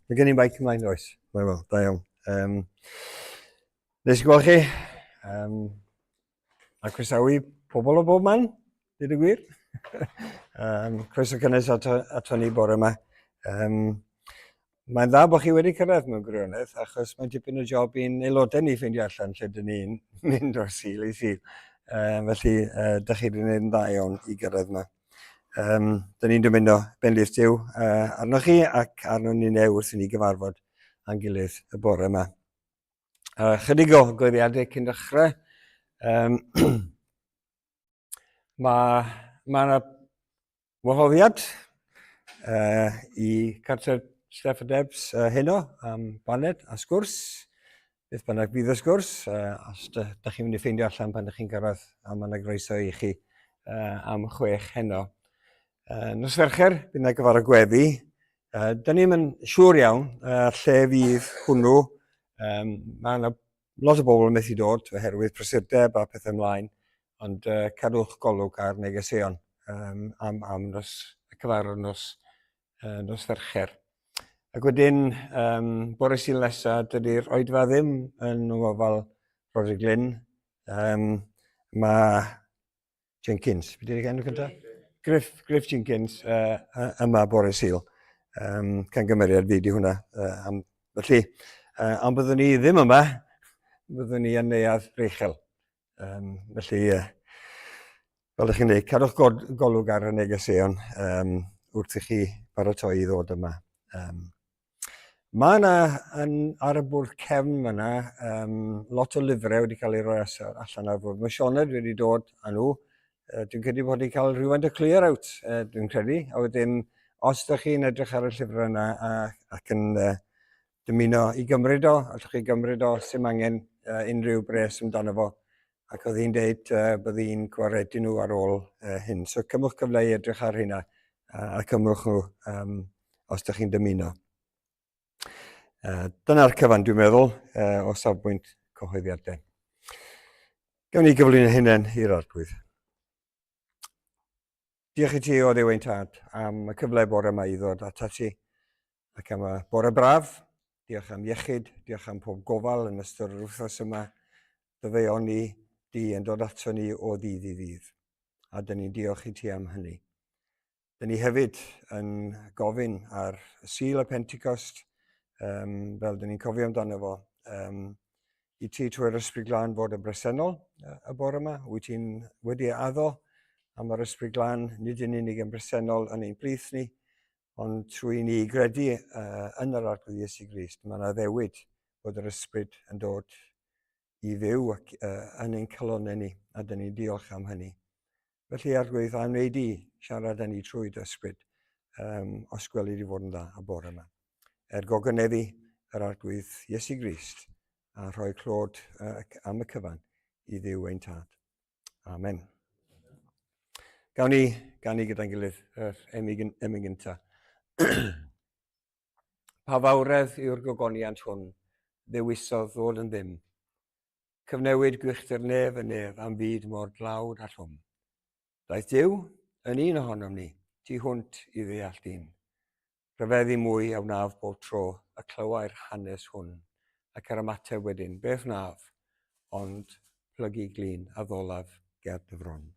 Mae gen i bike ymlaen, oes. Mae'n wel, da iawn. Um, nes i gweld chi. Um, a croesawu pobl o bob man, dweud y gwir. um, croeso cynnes ato, ato ni bore yma. Um, mae'n dda bod chi wedi cyrraedd mewn gwirionedd, achos mae'n tipyn o job i'n aelodau ni ffeindio allan lle dyn ni'n mynd o'r sil i sil. Um, felly, uh, dych chi wedi gwneud yn dda iawn i gyrraedd yma. Um, dyn ni'n dymuno bendith Duw uh, arnoch chi ac arno ni new wrth i ni gyfarfod â'n gilydd y bore yma. Uh, chydig o goeddiadau cyn dechrau. Um, mae ma yna wahoddiad uh, i cartref Steph a Debs uh, heno am baned a sgwrs. Beth bynnag bydd y sgwrs, uh, os da, da chi'n mynd i ffeindio allan pan ydych chi'n gyrraedd, a mae yna groeso i chi uh, am chwech heno. Uh, nos Fercher, bydd yna gyfarfod gweddi. Uh, da ni'n yn siŵr iawn uh, lle fydd hwnnw. Um, mae yna lot o bobl yn methu dod oherwydd prysurdeb a pethau ymlaen, ond uh, cadwch golwg ar negeseuon um, am, am nos, y cyfarfod nos uh, nos Fercher. Ac wedyn, um, bore Sul nesa, dydy'r oedfa ddim yn ngofal Rodri Glyn. Um, mae Jenkins, beth yw'r enw cyntaf? Griff, Griff Jenkins uh, yma bore Sul. Um, cangymeriad fi di hwnna. Uh, am, felly, uh, ond byddwn ni ddim yma, byddwn ni yn neuadd Reichel. Um, felly, uh, fel ydych chi'n dweud, cadwch golwg ar y negeseuon um, wrth i chi baratoi i ddod yma. Um, mae yna, yn, ar y bwrdd cefn yna, um, lot o lyfrau wedi cael eu rhoi allan ar fwrdd. Mae Sioned wedi dod â nhw. Uh, dwi'n credu bod wedi cael rhywfaint o clear out, uh, dwi'n credu. A wedyn, os ydych chi'n edrych ar y llyfrau yna a, ac yn uh, dymuno i gymryd o, allwch chi gymryd o, sy'n angen uh, unrhyw bres amdano fo. Ac oedd hi'n deud uh, bydd hi'n gwaredu nhw ar ôl uh, hyn. So cymwch cyfle i edrych ar hynna uh, a cymrwch nhw um, os ydych chi'n dymuno. Uh, dyna'r cyfan dwi'n meddwl uh, o safbwynt cyhoeddiadau. Gawn ni gyflwyno hunain i'r arglwydd. Diolch i ti, o Dduw ein Tad, am y cyfle bore yma i ddod atat ti, ac am y bore braf. Diolch am iechyd, diolch am pob gofal yn ystod yr wythnos yma. Dyfeon ni di yn dod ato ni o ddydd i ddydd, a dyn ni'n diolch i ti am hynny. Dyn ni hefyd yn gofyn ar y Sul y Pentecost, um, fel dyn ni'n cofio amdano fo, um, i ti trwy'r Ysbryd Glân fod yn bresennol y bore yma. Wyt ti'n wedi addo am yr Ysbryd Glân, nid yn unig yn bresennol yn ein plith ni, ond trwy ni gredu uh, yn yr Arglwydd Iesu Grist, mae yna ddewid bod yr Ysbryd yn dod i fyw ac, uh, yn ein calonnau ni, a dyn ni'n diolch am hynny. Felly, Arglwydd, a wneud i siarad â ni trwy dy ysbryd, um, os gweli di fod yn dda y bore yma. Er gogyneddu yr Arglwydd Iesu Grist a rhoi clod uh, am y cyfan i Dduw ein Tad. Amen. Gawn ni ganu gyda'n gilydd yr emyn, emyn gyntaf. Pa fawredd yw'r gogoniant hwn, ddewisodd ddod yn ddim. Cyfnewid gwychder nef y nef am fyd mor dlawd a llwm. Daeth Duw yn un ohonom ni, tu hwnt i ddeall dyn. Rhyfeddu mwy a wnaf bob tro y clywai'r hanes hwn, ac yr ymateb wedyn, beth wnaf, ond plygu glin a ddolaf ger dy fron.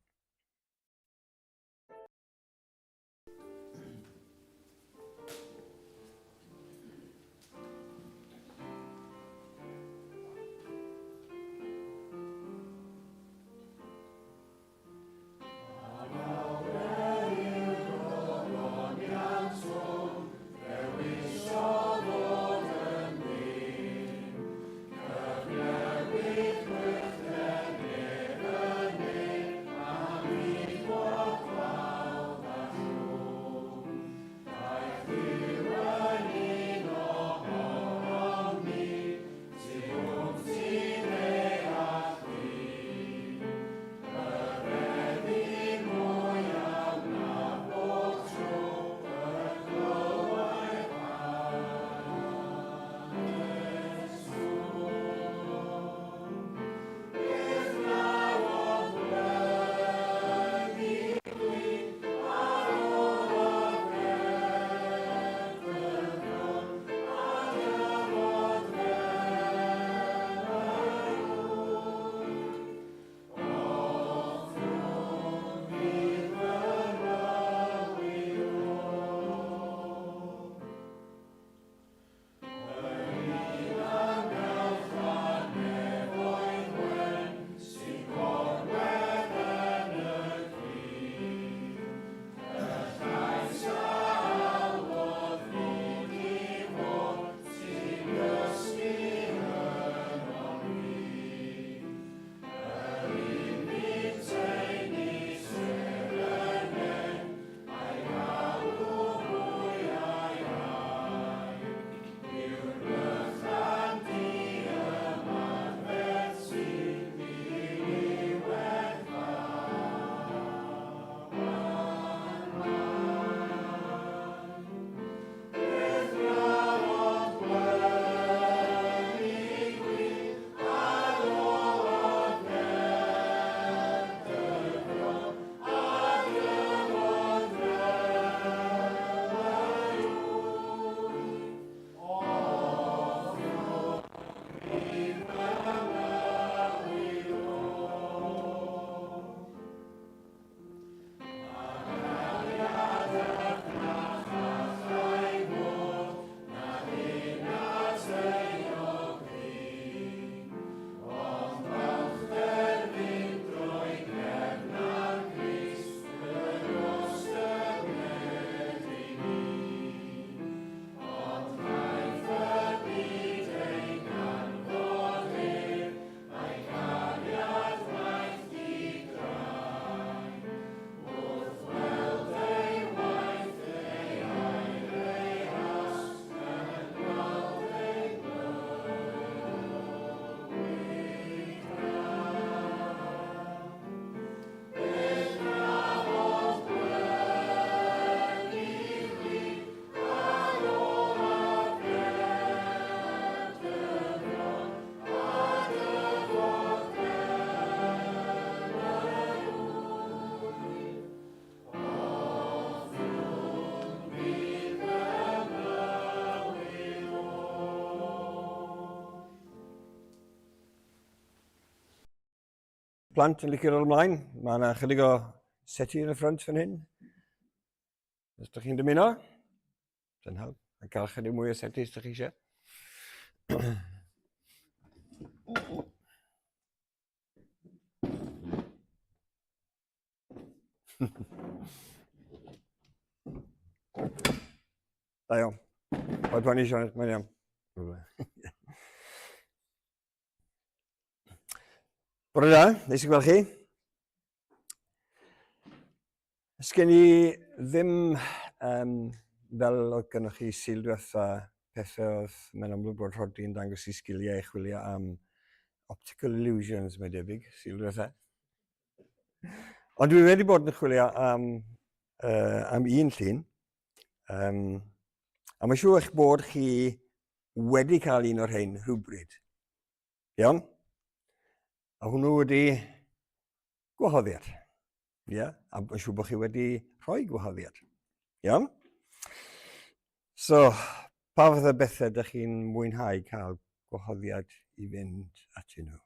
plant yn licio dod ymlaen, mae yna chydig o seti yn y ffrynt fan hyn. Os ydych chi'n dymuno, sy'n help. A cael chydig mwy o seti os ydych chi eisiau. Da iawn. Oedd poeni, Sioned, mae'n iawn. Bore da, neis i gweld chi. Sgen i ddim um, fel oedd gynnwch chi sil diwetha pethau oedd mae'n amlwg bod Rhodri yn dangos i sgiliau i chwilio am optical illusions, mae debyg, sil diwetha. Ond dwi wedi bod yn chwilio am, uh, am un llun. Um, a mae'n siŵr eich bod chi wedi cael un o'r rhain rhywbryd. Iawn? A hwnnw wedi gwahoddiad. Ie, yeah? a mae'n siŵr bod chi wedi rhoi gwahoddiad. Iawn? So, pa fath o bethau ydych chi'n mwynhau cael gwahoddiad i fynd atyn nhw?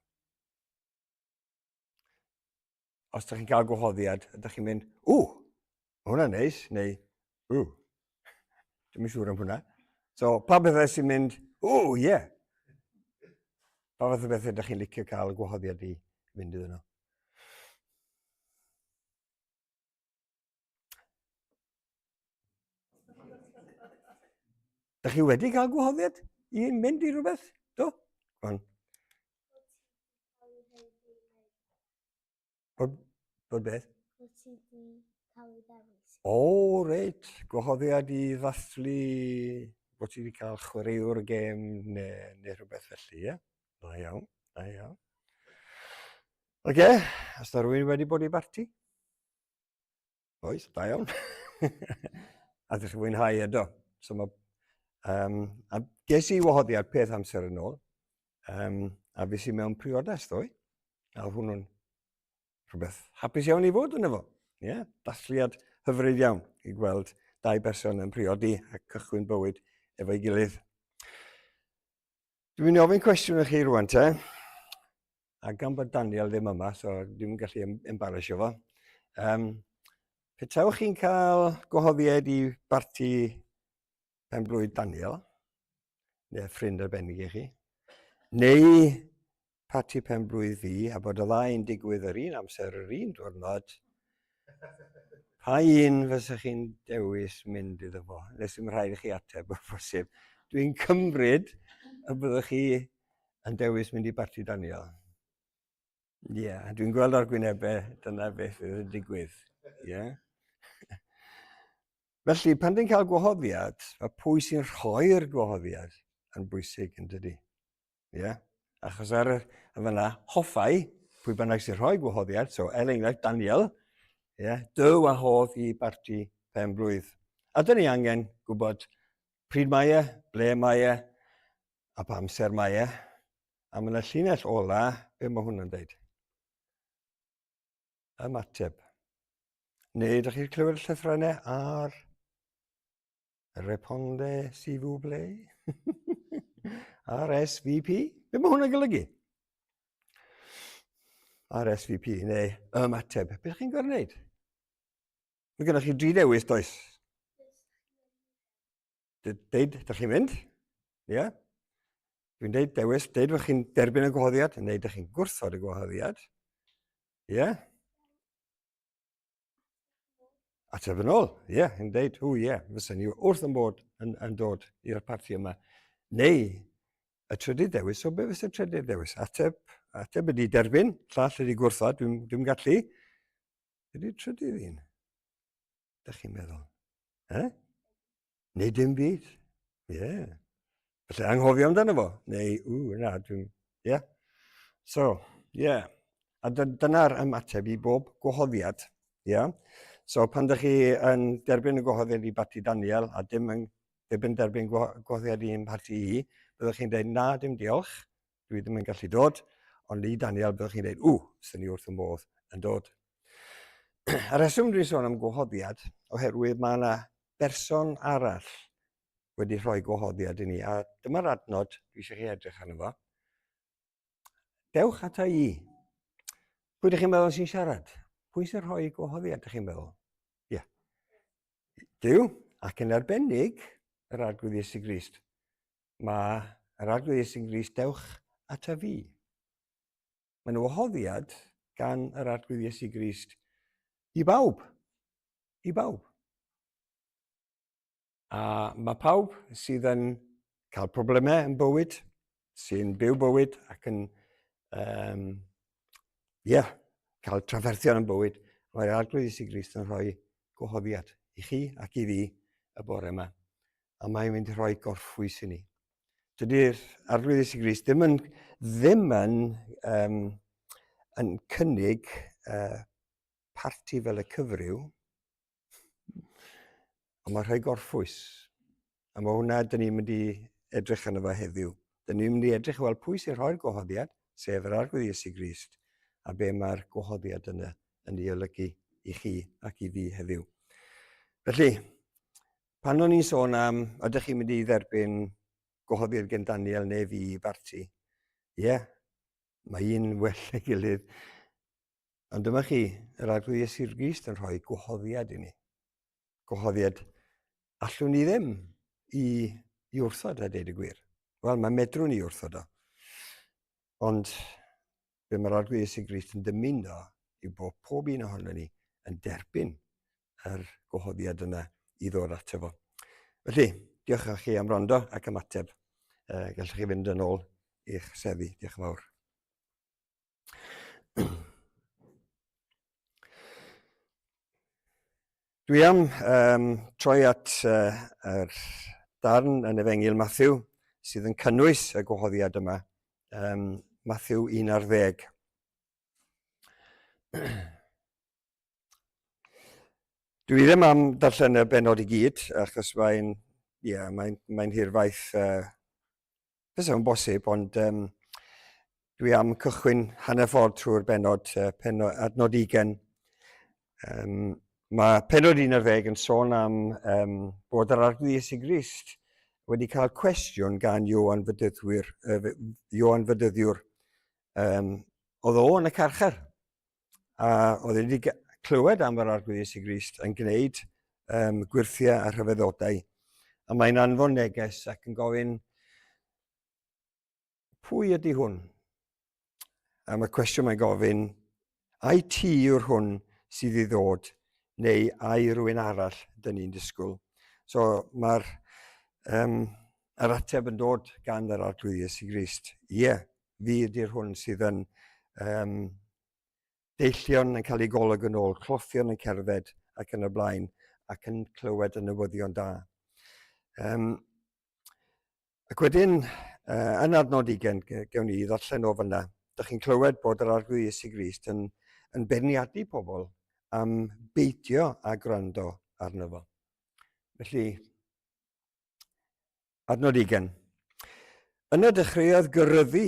Os ydych chi'n cael gwahoddiad, ydych chi'n mynd, ww, mae hwnna'n neis, neu, ww, dwi'n yn siŵr am hwnna. So, pa bethau sy'n mynd, ww, ie. Yeah. Pa fath o bethau ydych chi'n licio cael gwahoddiad i fynd iddyn nhw? Dych chi wedi cael gwahoddiad i mynd i rhywbeth? Do? Go on. Bod, bod beth? Bod ti wedi cael ei ddewis. O, reit. Gwahoddiad i ddathlu bod ti wedi cael chwaraewr y gêm neu, neu rhywbeth felly, ie? Da iawn, da iawn. Oce, okay, os da rhywun wedi bod i barti? Oes, da iawn. a ddech chi'n fwynhau edo. So ma, um, a ges i wahoddiad peth amser yn ôl, um, a fes i mewn priodas ddoe, a oedd hwnnw'n rhywbeth hapus iawn i fod yn efo. Yeah, dathliad hyfryd iawn i gweld dau berson yn priodi a cychwyn bywyd efo'i gilydd. Dwi'n mynd i ofyn cwestiwn i chi rwan te. A gan bod Daniel ddim yma, so dwi'n gallu embarrassio fo. Um, petewch chi'n cael gwahoddiad i barti pen blwydd Daniel, neu ffrind arbennig i chi, neu parti pen-blwydd fi a bod y ddau'n digwydd yr un amser yr un diwrnod, pa un fysa chi'n dewis mynd iddo fo? Nes i'm rhaid i chi ateb o bosib. Dwi'n cymryd y byddwch chi yn dewis mynd i barti Daniel. Ie, yeah, dwi'n gweld ar gwynebau dyna beth fydd yn digwydd. Ie. Yeah. Felly, pan dyn cael gwahoddiad, mae pwy sy'n rhoi'r gwahoddiad yn bwysig yn dydy. Ie? Yeah? Achos ar y, y fyna, hoffai, pwy bynnag sy'n rhoi gwahoddiad, so er enghraifft Daniel, yeah, dy wahodd i barti pen blwydd. A dyn ni angen gwybod pryd mae e, ble mae e, a pa amser mae e. A mae yna llinell ola, be mae hwnna'n dweud? Ymateb. Neu ydych chi'n clywed y llythrennau ar Reponde s'il vous plaît? RSVP? Be mae hwnna'n golygu? RSVP neu ymateb. Beth chi'n gorfod wneud? Mae gennych chi dri dewis, does? Deud, dych chi'n mynd? Ie? Yeah? Dwi'n deud dewis, deud fod chi'n derbyn y gwahoddiad, neu dych chi'n gwrthod y gwahoddiad. Ie? Yeah? Ateb yn ôl, ie, yeah, yn deud, o ie, yeah, fysa ni wrth yn bod yn, yn dod i'r parti yma. Neu, y trydydd dewis, so be fysa trydydd dewis? Ateb, ateb ydy derbyn, llall ydy gwrthod, dwi'n dwi gallu. Ydy'r trydydd un? Dych chi'n meddwl? Eh? Neu dim byd. Ie. Yeah. Felly anghofio amdano fo. Neu, ww, na, dwi'n... Ie. Yeah. So, ie. Yeah. A dyna'r ymateb i bob gwahoddiad. Ie. Yeah. So, pan dych chi yn derbyn y gwahoddiad i Barti Daniel a dim yn, ddim yn derbyn gwahoddiad i'n parti i, byddwch chi'n dweud, na, dim diolch, dwi ddim yn gallu dod, ond i Daniel byddwch chi'n dweud, ww, sy'n ni wrth y modd yn dod. A reswm dwi'n sôn am gwahoddiad, oherwydd mae yna berson arall wedi rhoi gwahoddiad i ni, a dyma'r adnod dwi eisiau chi edrych arno fo. Dewch ata i. Pwy ydych chi'n meddwl sy'n siarad? Pwy sy'n rhoi gwahoddiad, ydych chi'n meddwl? Ie. Yeah. Duw, ac yn arbennig, yr Arglwydd Iesu Grist. Mae yr Arglwydd Iesu Grist, dewch ata fi. Mae'n wahoddiad gan yr Arglwydd Iesu Grist i bawb. I bawb. A mae pawb sydd yn cael problemau yn bywyd, sy'n byw bywyd ac yn um, yeah, cael trafferthion yn bywyd, mae'r Arglwydd Iesu Grist yn rhoi gwahoddiad i chi ac i fi y bore yma. A mae'n mynd i rhoi gorffwys i ni. Dydy'r Arglwydd Iesu Grist ddim yn, ddim yn, um, yn cynnig uh, parti fel y cyfryw, Ond mae rhoi gorffwys. A mae hwnna, dyn ni'n mynd i edrych arno fo heddiw. Dyn ni'n mynd i edrych i weld pwy sy'n rhoi'r gwahoddiad, sef yr Arglwydd Iesu Grist, a be mae'r gwahoddiad yna yn ei olygu i chi ac i fi heddiw. Felly, pan o'n i'n sôn am ydych chi'n mynd i dderbyn gwahoddiad gen Daniel neu fi i barti, ie, yeah, mae un well ei gilydd. Ond dyma chi, yr Arglwydd Iesu Grist yn rhoi gwahoddiad i ni. Gwahoddiad allwn ni ddim i, i wrthod a deud y gwir. Wel, mae medrwn ni wrthod o. Ond be mae'r Arglwydd Iesu Grist yn dymuno yw bod pob un ohono ni yn derbyn yr gwahoddiad yna i ddod ato fo. Felly, diolch i chi am wrando ac ymateb. Gallwch chi fynd yn ôl i'ch seddi. Diolch yn fawr. Dwi am um, troi at uh, yr darn yn Efengyl Matthew sydd yn cynnwys y gwahoddiad yma, um, Matthew 11. Dwi ddim am darllen y benod i gyd, achos mae'n yeah, mae'n mae hirfaith uh, Fysa fo'n bosib, ond um, dwi am cychwyn hanner ffordd trwy'r benod, uh, penod, adnod 20. Um, mae penod 11 yn sôn am um, bod yr Arglwydd Iesu Grist wedi cael cwestiwn gan Ioan Fydyddwyr, uh, Ioan Fydyddiwr. Um, oedd o yn y carchar, A oedd wedi clywed am yr Arglwydd Iesu Grist yn gwneud um, gwyrthiau a rhyfeddodau. A mae'n anfon neges ac yn gofyn, pwy ydy hwn? A mae cwestiwn mae'n gofyn, ai ti yw'r hwn sydd i ddod, neu ai rhywun arall dyn ni'n disgwyl? So mae'r um, yr ateb yn dod gan yr Arglwydd Iesu Grist. Ie, yeah, fi ydy'r hwn sydd yn um, deillion yn cael ei golwg yn ôl, cloffion yn cerdded ac yn y blaen, ac yn clywed y newyddion da. Um, ac wedyn, uh, yn adnod 20, gewn ni ddarllen o fyna, dych chi'n clywed bod yr Arglwydd Iesu Grist yn, yn beirniadu pobl am beidio â gwrando arno fo. Felly, Adnod 20. Yna dechreuodd gyryddu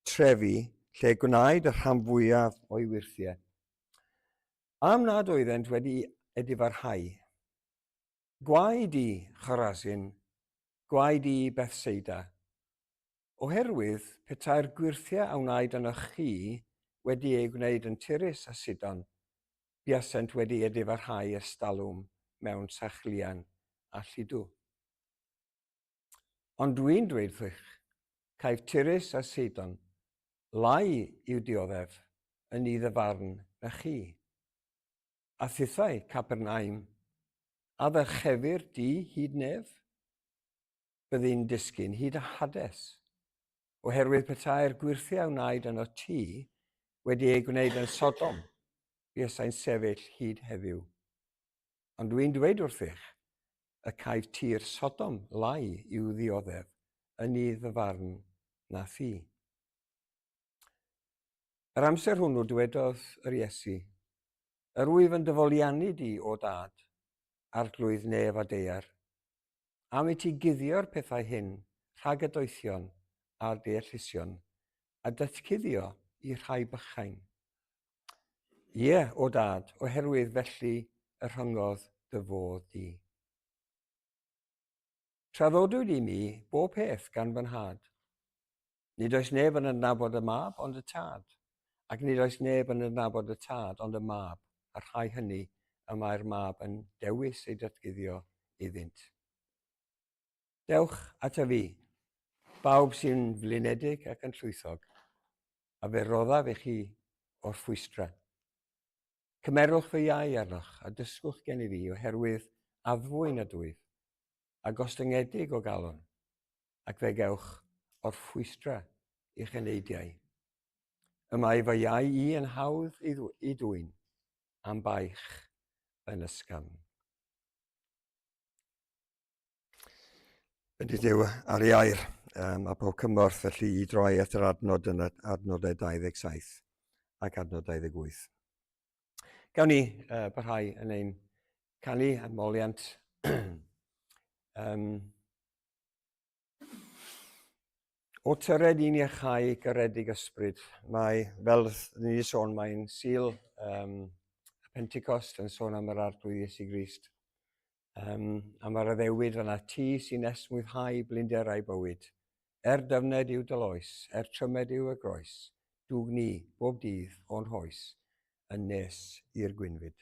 trefi lle gwnaed y rhan fwyaf o'i wyrthiau, am nad oeddent wedi edifarhau. Gwae di, Chorazin, gwae di, Bethseida! Oherwydd petai'r gwyrthiau a wnaed ynoch chi wedi eu gwneud yn Tyrus a Sidon, buasent wedi edifarhau erstalwm mewn sachlian a lludw. Ond dwi'n dweud wrthych, caiff Tyrus a Sidon lai i'w dioddef yn nydd y farn na chi. A thithau, Capernaum, a ddyrchefir di hyd nef? byddi'n disgyn hyd y Hades, oherwydd petai'r gwyrthiau a wnaed yno ti wedi eu gwneud yn Sodom, buasai'n sefyll hyd heddiw. Ond dwi'n dweud wrthych, y caiff tir Sodom lai i'w ddioddef yn nydd y farn na thi. Yr amser hwnnw dywedodd yr Iesu, Yr wyf yn dy foliannu di, o Dad, Arglwydd nef a daear, Am i ti guddio'r pethau hyn rhag y doethion a'r deallusion, a datguddio i'r rhai bychain. Ie, o Dad, oherwydd felly y rhyngodd dy fodd di. Traddodwyd i mi bob peth gan fy nhad. Nid oes neb yn adnabod y mab ond y tad, Ac nid oes neb yn adnabod y Tad ond y Mab, a'r rhai hynny y mae'r Mab yn dewis ei datguddio iddynt. Dewch ata fi, bawb sy'n flinedig ac yn llwythog, a fe roddaf i chi orffwystra. Cymerwch fy iau arnoch a dysgwch gennyf fi oherwydd addfwyn ydwyf, a gostyngedig o galon, ac fe gewch orffwystra i'ch eneidiau. Y mae fy iau i yn hawdd i dwyn, a'm baich yn ysgafn. Bendith Duw ar ei air a pob cymorth felly i droi at yr adnod yn adnodau 27 ac adnod 28. Gawn ni barhau yn ein canu a moliant. O tyred i'n iachau garedig ysbryd. Mae, fel ni wedi sôn, mae'n sil y Pentecost yn sôn am yr Arglwydd Iesu Grist. A mae'r addewid fanna, ti sy'n esmwythau blinderau bywyd. Er dyfned yw dy loes, er trymed yw y groes, dwg ni, bob dydd, o'n hoes, yn nes i'r gwynfyd.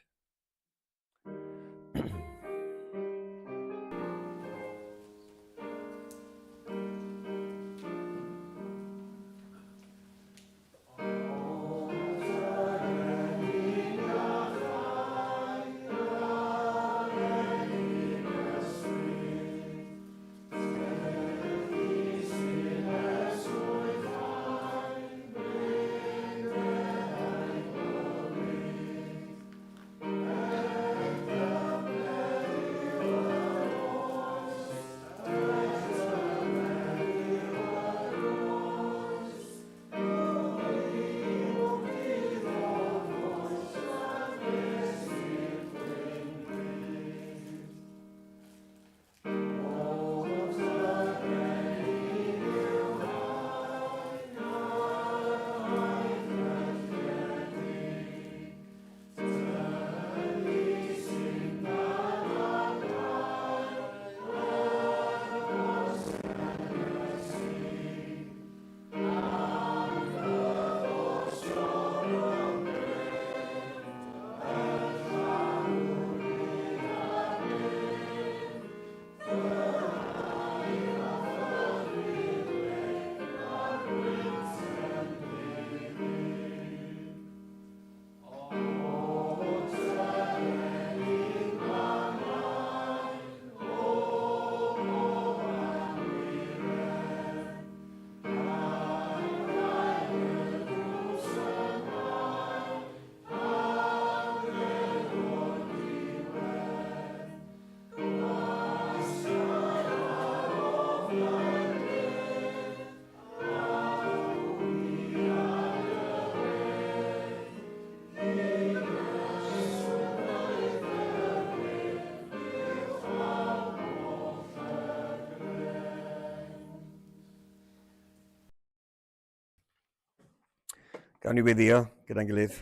Gawn ni weddio gyda'n gilydd.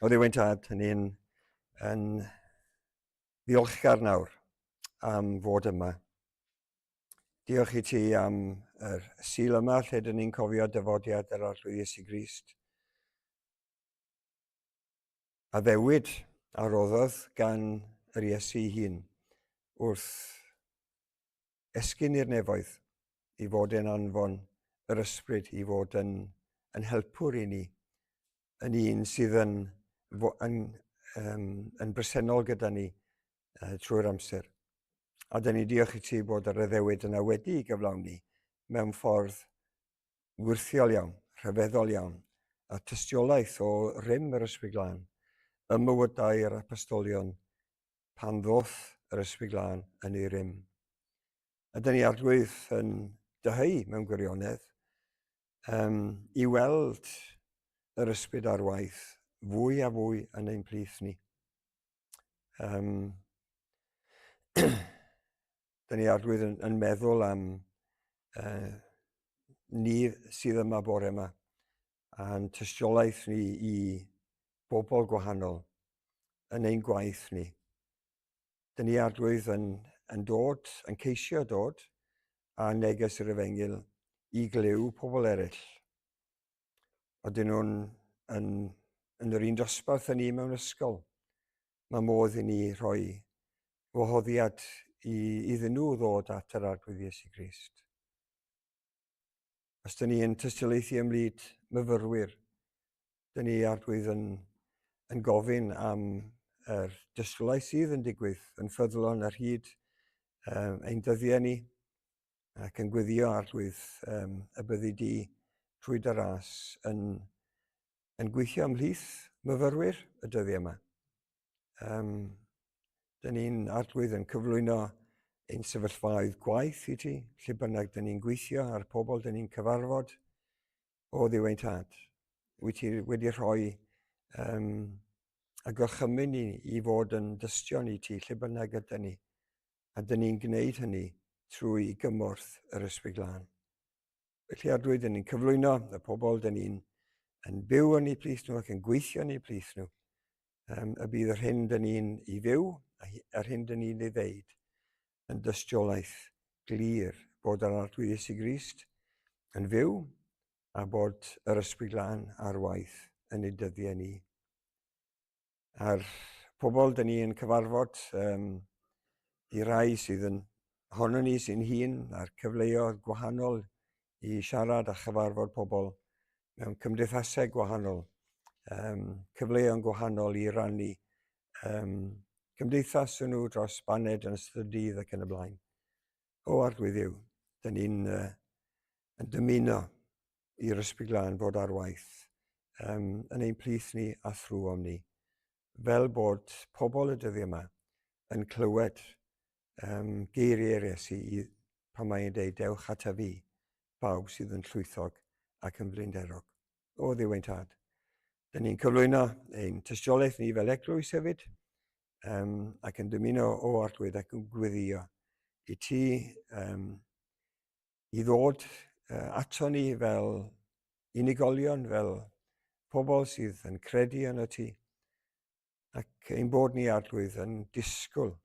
O Dduw ein Tad, ni'n yn ddiolchgar nawr am fod yma. Diolch i ti am yr Sul yma lle dyn ni'n cofio dyfodiad yr Arglwydd Iesu Grist. Addewid a roddodd gan yr Iesu ei hun wrth esgyn i'r nefoedd i fod yn anfon yr ysbryd i fod yn, yn helpwr i ni, yn un sydd yn, yn, um, yn bresennol gyda ni trwy'r amser. A dyn ni diolch i ti bod yr addewid yna wedi'i gyflawni mewn ffordd wyrthiol iawn, rhyfeddol iawn, a tystiolaeth o rym yr Ysbryd Glân ym mywydau yr apostolion pan ddoth yr Ysbryd Glân yn ei rym. A dyn ni Arglwydd yn dyheu mewn gwirionedd i weld yr ysbryd ar waith fwy a fwy yn ein plith ni. Dyn ni Arglwydd yn meddwl am ni sydd yma bore yma, a'n tystiolaeth ni i bobl gwahanol yn ein gwaith ni. Dyn ni Arglwydd yn dod, yn ceisio dod â neges yr Efengyl i glyw pobl eraill. Odyn nhw'n yn, yn yr un dosbarth â ni mewn ysgol, mae modd i ni rhoi wahoddiad i, iddyn nhw ddod at yr Arglwydd Iesu Grist. Os dyn ni yn tystiolaethu ymhlith myfyrwyr, dyn ni Arglwydd yn, yn gofyn am yr dystiolaeth sydd yn digwydd yn ffyddlon ar hyd um, ein dyddiau ni ac yn gweddio Arglwydd um, y byddi di trwy dy ras yn, yn gweithio ymhlith myfyrwyr y dyddiau yma. Um, dyn ni'n arglwydd yn cyflwyno ein sefyllfaoedd gwaith i ti, lle bynnag dyn ni'n gweithio a'r pobl dyn ni'n cyfarfod. O Dduw ein tad, wyt ti wedi rhoi um, y gorchymyn i, i fod yn dystion i ti lle bynnag ydyn ni. A dyn ni'n gwneud hynny trwy gymorth yr Ysbryd Glân. Felly, Arglwydd, dyn ni'n cyflwyno y pobl dyn ni'n yn byw yn eu plith nhw ac yn gweithio yn eu plith nhw. Um, y bydd yr hyn dyn ni'n ei fyw a'r hyn dyn ni'n ei ddeud yn dystiolaeth glir bod yr Arglwydd Iesu Grist yn fyw a bod yr Ysbryd Glân ar waith yn ei dyddiau ni. A'r pobl dyn ni yn cyfarfod um, i rai sydd yn honno ni sy'n hun a'r cyfleoedd gwahanol i siarad a chyfarfod pobl mewn cymdeithasau gwahanol, um, cyfleoedd gwahanol i rannu um, cymdeithas nhw dros baned yn ystod y dydd ac yn y blaen. O Arglwydd Dduw, dyn ni'n uh, yn dymuno i'r Ysbryd Glân fod ar waith um, yn ein plith ni a thrwom ni, fel bod pobl y dyddiau yma yn clywed um, geiriau'r Iesu i, pan mae'n dweud dewch ata fi, bawb sydd yn llwythog ac yn flinderog. O Dduw ein tad. Dyn ni'n cyflwyno ein tystiolaeth ni fel eglwys hefyd, um, ac yn dymuno o Arglwydd ac yn gweddio i ti um, i ddod uh, ato ni fel unigolion, fel pobl sydd yn credu yn y ti, ac ein bod ni Arglwydd yn disgwyl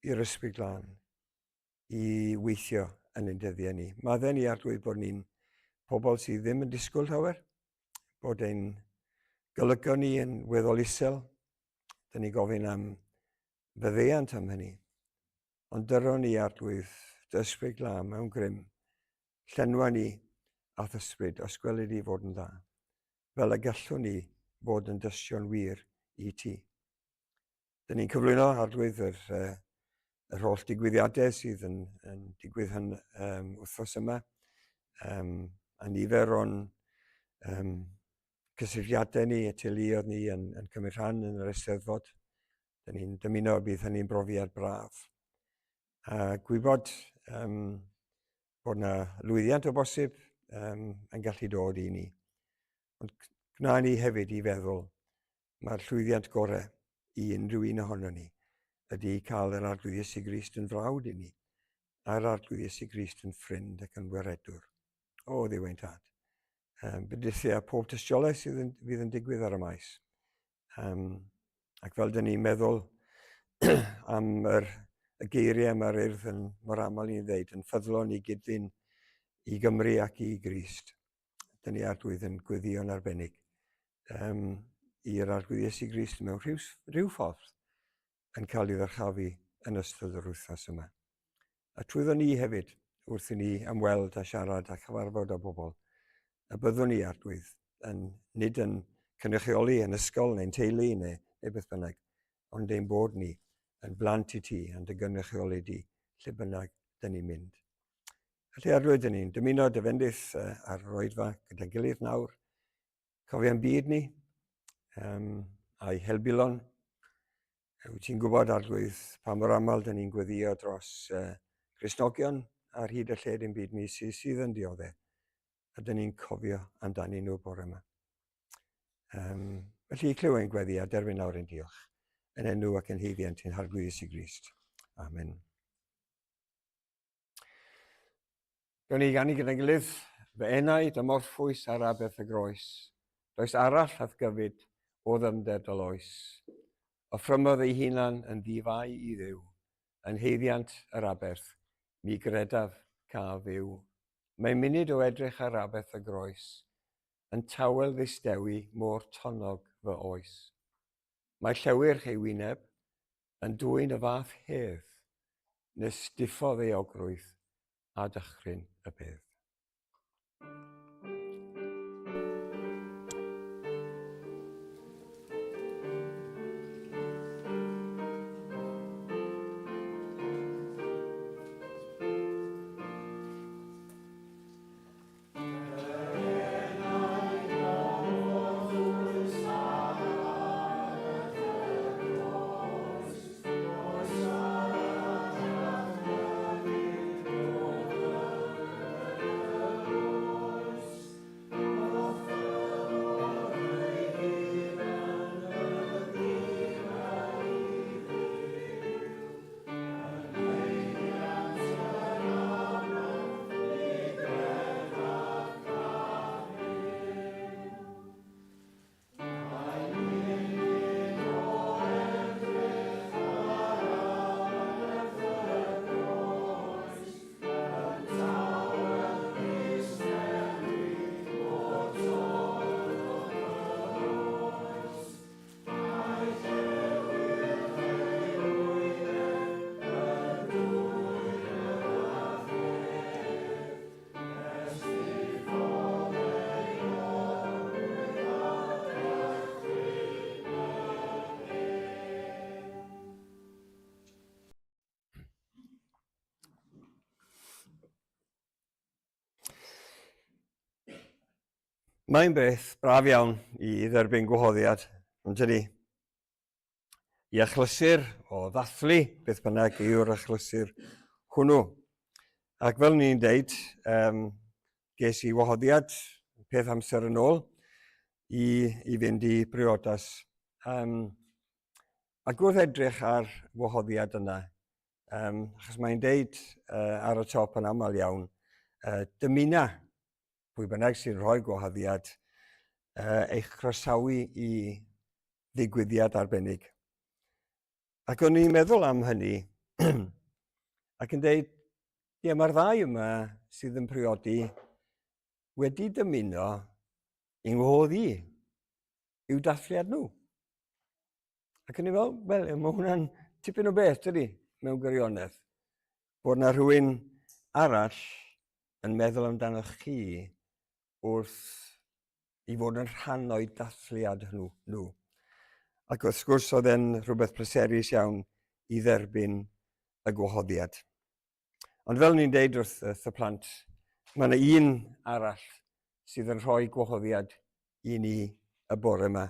i'r Ysbryd Glân i weithio yn ein dyddiau ni. Maddau ni Arglwydd bod ni'n pobl sydd ddim yn disgwyl llawer, bod ein golygon ni yn weddol isel. Dyn ni gofyn am faddeuant am hynny. Ond dyro ni Arglwydd dy ysbryd glân mewn grym. Llenwa ni a'th ysbryd os gweli di fod yn dda, fel y gallwn ni fod yn dystion wir i ti. Dyn ni'n cyflwyno Arglwydd yr, uh, yr holl digwyddiadau sydd yn, yn digwydd hyn um, wythnos yma, um, a nifer o'n um, cysylltiadau ni, y teuluoedd ni yn, yn cymryd rhan yn yr Eisteddfod. Dyn ni'n dymuno y bydd hynny'n brofiad braf. A gwybod um, bod yna lwyddiant o bosib um, yn gallu dod i ni. Ond gwna ni hefyd i feddwl mae'r llwyddiant gorau i unrhyw un ohono ni ydy cael yr Arglwydd Iesu Grist yn frawd i ni, a'r Arglwydd Iesu Grist yn ffrind ac yn weredwr. O, Dduw ein tad. Um, Bendithia pob tystiolaeth sydd yn, fydd yn digwydd ar y maes. Um, ac fel dyn ni'n meddwl am yr, y geiriau mae'r urdd yn mor aml i'n ddeud, yn ffyddlon i gydlyn i Gymru ac i Grist. Dyn ni Arglwydd yn gweddïo'n arbennig um, i'r Arglwydd Iesu Grist mewn rhyw, rhyw ffordd yn cael ei ddyrchafu yn ystod yr wythnos yma. A trwyddo ni hefyd, wrth i ni ymweld a siarad a chyfarfod â bobl, y byddwn ni, Arglwydd, yn, nid yn cynrychioli yn ysgol neu'n teulu neu, neu beth bynnag, ond ein bod ni yn blant i ti, yn dy gynrychioli di, lle bynnag dyn ni'n mynd. Felly, Arglwydd, dyn ni'n dymuno dy fendith ar yr oedfa gyda'n gilydd nawr. Cofia'n byd ni, um, a'i helbulon. Wyt ti'n gwybod, Arglwydd, pa mor aml dyn ni'n gweddio dros uh, Gristnogion ar hyd y lled yn byd ni sydd, sydd yn dioddef. A dyn ni'n cofio amdani nhw bore yma. Um, felly, clyw ein gweddi a derbyn nawr ein diolch. Yn enw ac yn haeddiant ein Harglwydd Iesu Grist. Amen. Gawn ni ganu gyda'n gilydd, fy enaid ym orffwys ar aberth y groes. Does arall a'th gyfyd o ddyfnder dy loes. Offrymodd ei hunan yn ddi-fai i Dduw, yn haeddiant yr aberth, mi gredaf caf fyw. Mae munud o edrych ar aberth y groes. Yn tawel ddistewi môr tonnog fy oes. Mae llewyrch ei wyneb yn dwyn y fath hedd, nes diffodd euogrwydd a dychryn y bedd. Mae'n beth braf iawn i dderbyn gwahoddiad, ond tydi? I achlysur o ddathlu, beth bynnag yw'r achlysur hwnnw. Ac fel ni'n deud, um, ges i wahoddiad peth amser yn ôl i, i fynd i briodas. Um, ac wrth edrych ar wahoddiad yna, um, achos mae'n deud uh, ar y top yn aml iawn, uh, dymuna pwy bynnag sy'n rhoi gwahoddiad, uh, eich croesawu i ddigwyddiad arbennig. Ac o'n i'n meddwl am hynny, ac yn deud, ie, mae'r ddau yma sydd yn priodi wedi dymuno i ngwahodd i i'w dathliad nhw. Ac o'n i'n fel, wel, mae hwnna'n tipyn o beth, dydy, mewn gwirionedd. Bod na rhywun arall yn meddwl amdanoch chi wrth i fod yn rhan o'i dathliad nhw. nhw. Ac wrth gwrs oedd e'n rhywbeth pleserus iawn i dderbyn y gwahoddiad. Ond fel ni'n deud wrth, wrth y plant, mae yna un arall sydd yn rhoi gwahoddiad i ni y bore yma,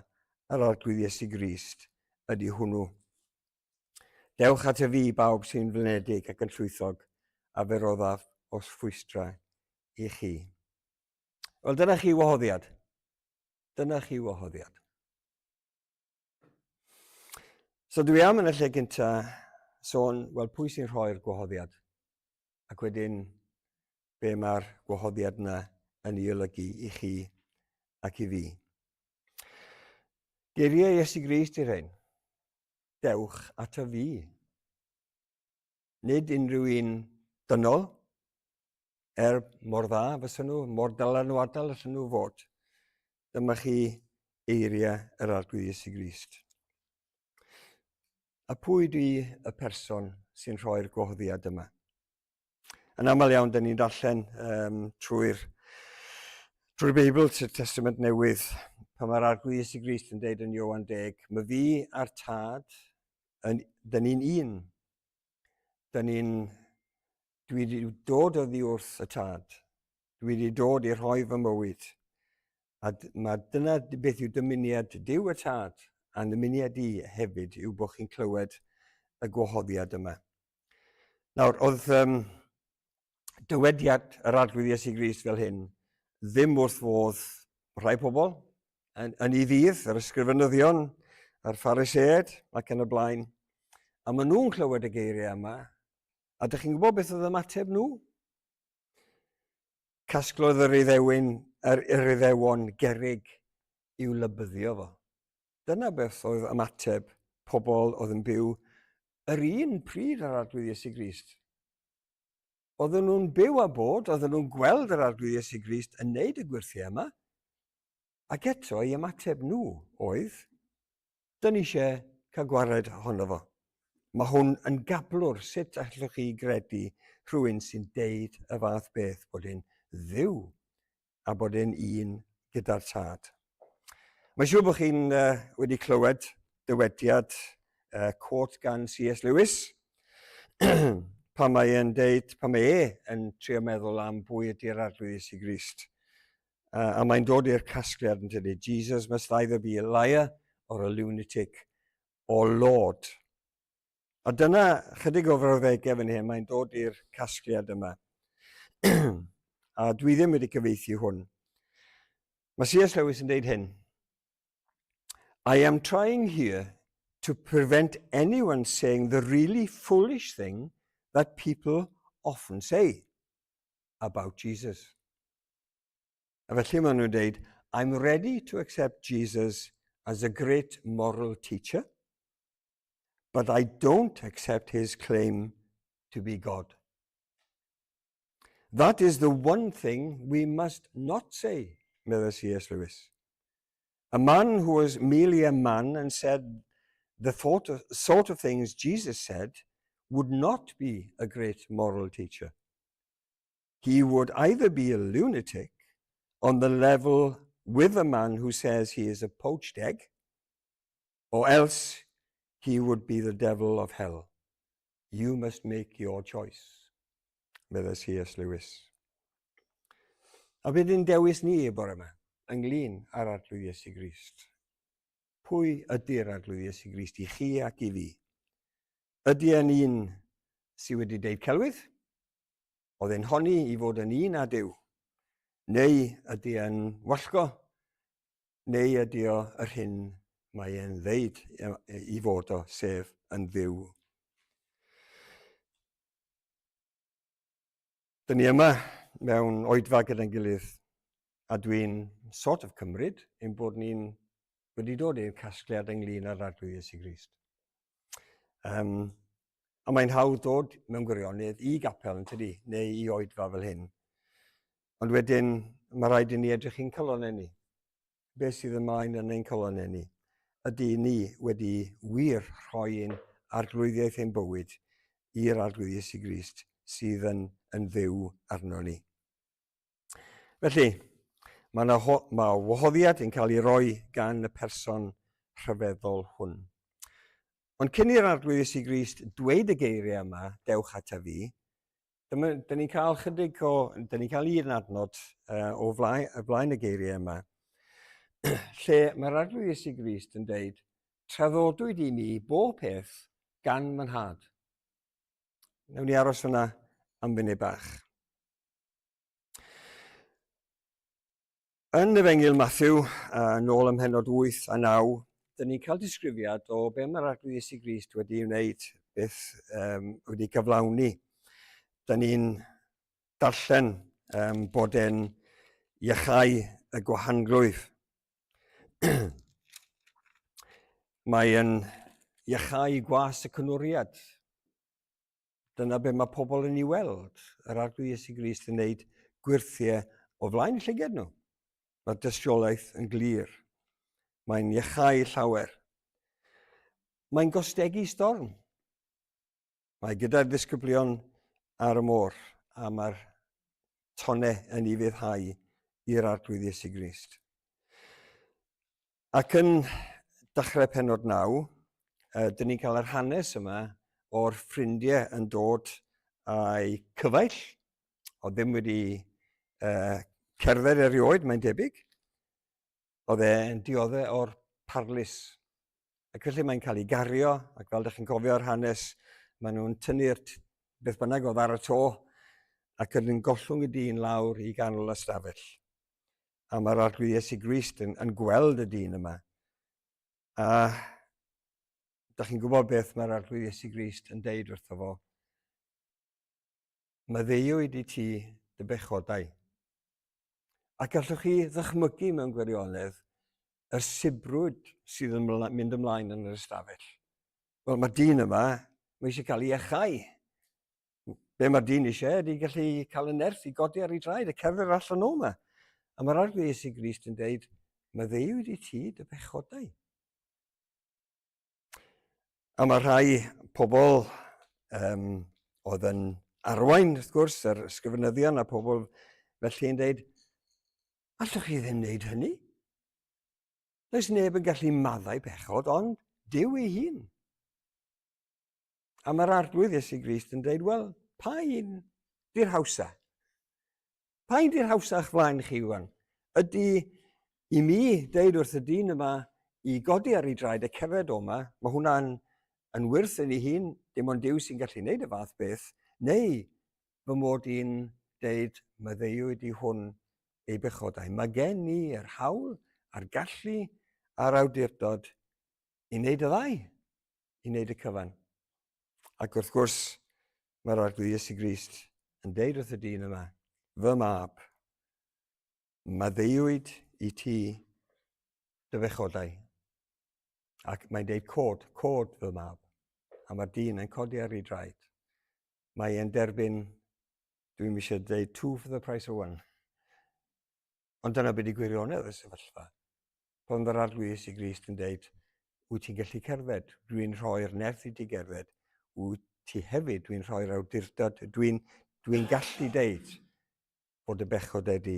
yr Arglwydd Iesu Grist ydy hwnnw. Dewch at y fi bawb sy'n flinedig ac yn llwythog, a fe roddaf os ffwystra i chi. Wel, dyna chi wahoddiad. Dyna chi wahoddiad. So dwi am yn y lle gynta sôn, wel, pwy sy'n rhoi'r gwahoddiad? Ac wedyn, be mae'r gwahoddiad yna yn ei olygu i chi ac i fi. Geiriau Iesu Grist i'r rhain. Dewch ato fi. Nid unrhyw un dynol, er mor dda fysa nhw, mor dylanwadol allan nhw fod. Dyma chi eiriau yr Arglwydd Iesu Grist. A pwy dwi y person sy'n rhoi'r gwahoddiad yma? Yn aml iawn, dyn ni'n darllen um, trwy'r trwy Beibl, trwy'r Testament Newydd, pan mae'r Arglwydd Iesu Grist yn deud yn Ioan 10, mae fi a'r Tad, yn, dyn ni'n un. Dyn ni'n... Dwi wedi dod oddi wrth y Tad. Dwi wedi dod i rhoi fy mywyd. A mae dyna beth yw dymuniad Duw y Tad, a'n dymuniad i hefyd yw bod chi'n clywed y gwahoddiad yma. Nawr, oedd um, dywediad yr Arglwydd Iesu Grist fel hyn ddim wrth fodd rhai pobl, yn, yn ei ddydd, yr ysgrifenyddion, yr Phariseaid ac yn y blaen. A maen nhw'n clywed y geiriau yma, a dych chi'n gwybod beth oedd ymateb nhw? Casglodd yr iddewin, yr, yr iddewon gerig i'w lybyddio fo. Dyna beth oedd ymateb pobl oedd yn byw yr un pryd ar Arglwydd Iesu Grist. Oedden nhw'n byw a bod, oedden nhw'n gweld yr Arglwydd Iesu Grist yn neud y gwyrthiau yma. Ac eto, ei ymateb nhw oedd, Dyn ni eisiau cael gwared ohono fo. Mae hwn yn gablwr, sut allwch chi gredu rhywun sy'n deud y fath beth bod e'n dduw a bod e'n un gyda'r tad. Mae'n siŵr bod chi'n uh, wedi clywed dywediad uh, quote gan C.S. Lewis, pan mae e'n deud, pan mae e yn trio meddwl am bwy ydy'r Arglwydd Iesu Grist. A mae'n dod i'r casgliad yn tydi, Jesus must either be a liar or a lunatic or Lord. A dyna chydig o frawddegau fan hyn, mae'n dod i'r casgliad yma. A dwi ddim wedi cyfeithu hwn. Mae C.S. Lewis yn deud hyn. I am trying here to prevent anyone saying the really foolish thing that people often say about Jesus. A felly maen nhw'n dweud, I'm ready to accept Jesus as a great moral teacher, but I don't accept his claim to be God. That is the one thing we must not say, meddai C.S. Lewis. A man who was merely a man and said the thought of, sort of things Jesus said would not be a great moral teacher. He would either be a lunatic on the level with a man who says he is a poached egg, or else he would be the devil of hell. You must make your choice, meddai C.S. Lewis. A beth yw'n dewis ni y bore yma ynglyn â'r Arglwydd Iesu Grist? Pwy ydy'r Arglwydd Iesu Grist i chi ac i fi? Ydy e'n un sydd wedi deud celwydd? Oedd e'n honni i fod yn un â Duw? Neu ydy e'n wallgo? Neu ydy o yr hyn mae e'n ddeud i fod o, sef yn Dduw? Dyn ni yma mewn oedfa gyda'n gilydd a dwi'n sort of cymryd ein bod ni'n wedi dod i'r casgliad ynglyn â'r Arglwydd Iesu Grist. Um, a mae'n hawdd dod mewn gwirionedd i gapel yn tydi, neu i oedfa fel hyn. Ond wedyn, mae rhaid i ni edrych i'n calonnau ni. Beth sydd ymlaen yn ein calonnau ni? Ydy ni wedi wir rhoi ein arglwyddiaeth ein bywyd i'r Arglwydd Iesu Grist sydd yn, yn fyw arno ni? Felly, mae yna mae wahoddiad yn cael ei roi gan y person rhyfeddol hwn. Ond cyn i'r Arglwydd Iesu Grist dweud y geiriau yma, dewch ata fi, dyma, dyn ni'n cael chydig o, dyn ni'n cael un adnod uh, o flaen, o flaen y geiriau yma, lle mae'r Arglwydd Iesu Grist yn deud, traddodwyd i mi bob peth gan fy nhad. Newn ni aros fyna am funud bach. Yn Efengyl Matthew, yn ôl ym mhennod 8 a 9, dyn ni'n cael disgrifiad o be mae'r Arglwydd Iesu Grist wedi ei wneud, beth um, wedi cyflawni. Dyn ni'n darllen um, bod e'n iachau y gwahanglwyf. Mae e'n iachau gwas y cynwriad. Dyna be mae pobl yn ei weld, yr Arglwydd Iesu Grist yn wneud gwyrthiau o flaen llyged nhw. Mae'r dystiolaeth yn glir. Mae'n iachau llawer. Mae'n gostegu storm. Mae gyda'r ddisgyblion ar y môr a mae'r tonnau yn ufuddhau i'r Arglwydd Iesu Grist. Ac yn dechrau penod 9, uh, dyn ni'n cael yr hanes yma o'r ffrindiau yn dod â'i cyfaill, oedd ddim wedi uh, cerdded erioed, mae'n debyg. Oedd e'n dioddau o'r parlys. Ac felly mae'n cael ei gario, ac fel ydych chi'n cofio'r hanes, maen nhw'n tynnu'r beth bynnag oedd ar y to, ac yn gollwng y dyn lawr i ganol y stafell. A mae'r Arglwydd Iesu Grist yn, yn gweld y dyn yma. A da chi'n gwybod beth mae'r Arglwydd Iesu Grist yn deud wrtho fo. Maddeuwyd i ti dy bechodau. Ac gallwch chi ddychmygu mewn gwirionedd yr sibrwd sydd yn mynd ymlaen yn yr ystafell. Wel, mae'r dyn yma, mae eisiau cael ei echau. Be mae'r dyn eisiau ydy gallu cael y nerth i godi ar ei draed a cerdded allan o yma. A mae'r Arglwydd Iesu Grist yn deud, Maddeuwyd i ti dy bechodau. A mae rhai pobl um, oedd yn arwain, wrth gwrs, yr ysgrifenyddion a pobl felly yn dweud, allwch chi ddim wneud hynny? Does neb yn gallu maddau pechod, ond Duw ei hun. A mae'r Arglwydd Iesu Grist yn dweud, wel, pa un di'r hawsa? Pa un di'r hawsa o'ch flaen chi, wan? Ydy i mi deud wrth y dyn yma i godi ar ei draed a cerdded o yma, mae hwnna'n yn wyrth yn ei hun, dim ond Duw sy'n gallu gwneud y fath beth, neu fy mod i'n deud maddeuwyd i hwn ei bechodau. Mae gen i yr hawl a'r gallu a'r awdurdod i wneud y ddau, i wneud y cyfan. Ac wrth gwrs, mae'r Arglwydd Iesu Grist yn deud wrth y dyn yma, fy mab, maddeuwyd i ti dy fechodau. Ac mae'n deud cod, cod fy mab. A mae'r dyn yn codi ar ei draed. Mae e'n derbyn, dwi'n eisiau deud two for the price of one. Ond dyna beth i gwirionedd y sefyllfa. Pan yr Arglwydd Iesu Grist yn deud, wyt ti'n gallu cerdded, dwi'n rhoi'r nerth i ti gerdded, wyt ti hefyd, dwi'n rhoi'r awdurdod, dwi'n dwi gallu deud bod y bechod edi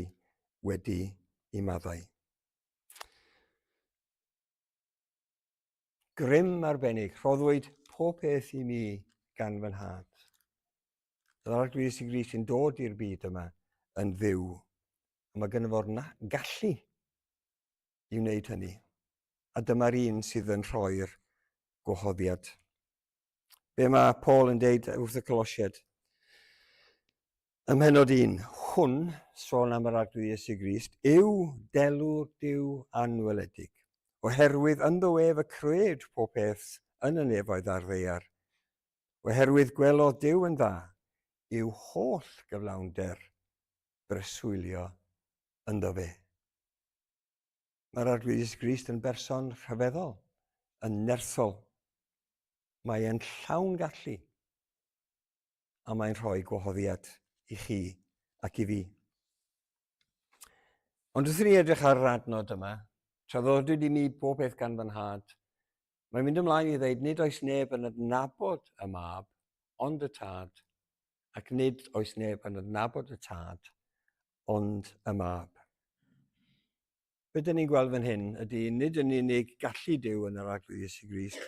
wedi i maddau. Grym arbennig, rhoddwyd pob peth i mi gan fy nhad. Yr Arglwydd Iesu Grist yn dod i'r byd yma yn fyw. A mae gynno fo'r gallu i wneud hynny. A dyma'r un sydd yn rhoi'r gwahoddiad. Be mae Paul yn deud wrth y Colosied? Ym mhenod 1, hwn, sôn am yr Arglwydd Iesu Grist, yw delw'r Duw anweledig, oherwydd ynddo ef y crëwyd pob peth yn y nefoedd a'r ddaear. Oherwydd gwelodd Duw yn dda i'w holl gyflawnder breswylio ynddo fe. Mae'r Arglwydd Iesu Grist yn berson rhyfeddol, yn nerthol. Mae e'n llawn gallu, a mae'n rhoi gwahoddiad i chi ac i fi. Ond wrth i ni edrych ar yr adnod yma, traddodwyd i mi bob peth gan fy nhad, mae'n mynd ymlaen i ddeud nid oes neb yn adnabod y mab, ond y tad, ac nid oes neb yn adnabod y tad, ond y mab. Be dyn ni'n gweld fan hyn ydy nid yn unig gallu Duw yn yr Arglwydd Iesu Grist,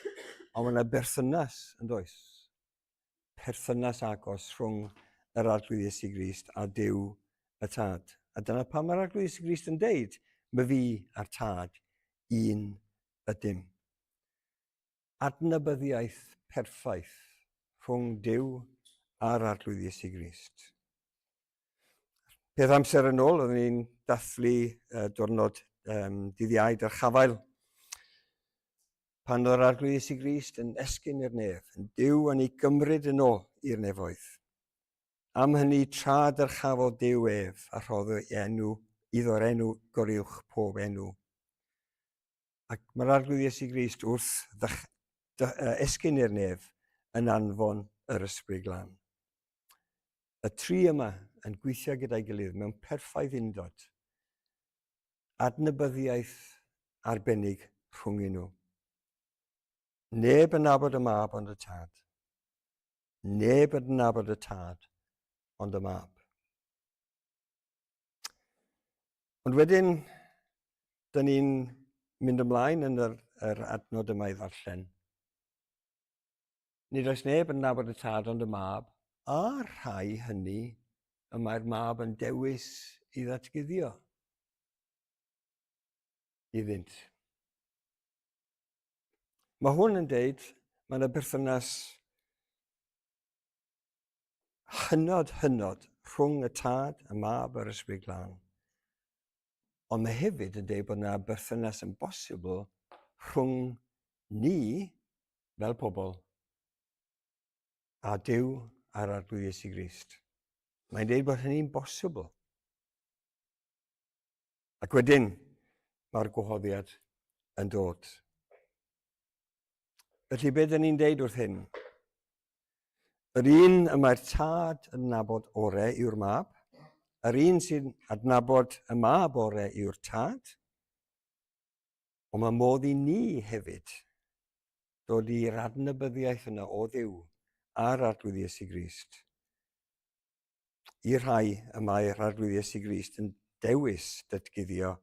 ond mae yna berthynas yn does. Perthynas agos rhwng yr Arglwydd Iesu Grist a Duw y Tad. A dyna pam mae'r Arglwydd Iesu Grist yn deud, mae fi a'r Tad un ydym. Adnabyddiaeth perffaith rhwng Duw a'r Arglwydd Iesu Grist. Peth amser yn ôl, oeddwn ni'n dathlu uh, diwrnod um, dydd Iau Dyrchafael, pan oedd yr Arglwydd Iesu Grist yn esgyn i'r nef, yn Duw yn ei gymryd yn ôl i'r nefoedd. Am hynny tra dyrchafodd Duw ef a rhoddodd enw iddo'r enw goruwch pob enw. Ac mae'r Arglwydd Iesu Grist wrth ddych, dy, esgyn i'r nef yn anfon yr Ysbryd Glân. Y tri yma yn gweithio gyda'i gilydd mewn perffaith undod. Adnabyddiaeth arbennig rhwng nhw. Neb yn nabod y mab ond y tad. Neb yn nabod y tad ond y mab. Ond wedyn, dyn ni'n mynd ymlaen yn yr, yr adnod yma i ddarllen. Nid oes neb yn nabod y tad ond y mab, a'r rhai hynny y mae'r mab yn dewis i ddatguddio iddynt. Mae hwn yn deud, mae yna berthynas hynod, hynod rhwng y Tad, y Mab a'r Ysbryd Glân. Ond mae hefyd yn dweud bod yna berthynas yn bosibl rhwng ni fel pobl a Duw a'r Arglwydd Iesu Grist. Mae'n dweud bod hynny'n bosibl. Ac wedyn, mae'r gwahoddiad yn dod. Felly, beth dyn ni'n deud wrth hyn? Yr un y mae'r tad yn nabod ore yw'r mab, yr un sy'n adnabod y mab ore yw'r tad. Ond mae modd i ni hefyd dod i'r adnabyddiaeth yna o Dduw a'r Arglwydd Iesu Grist. I'r rhai y mae'r Arglwydd Iesu Grist yn dewis datguddio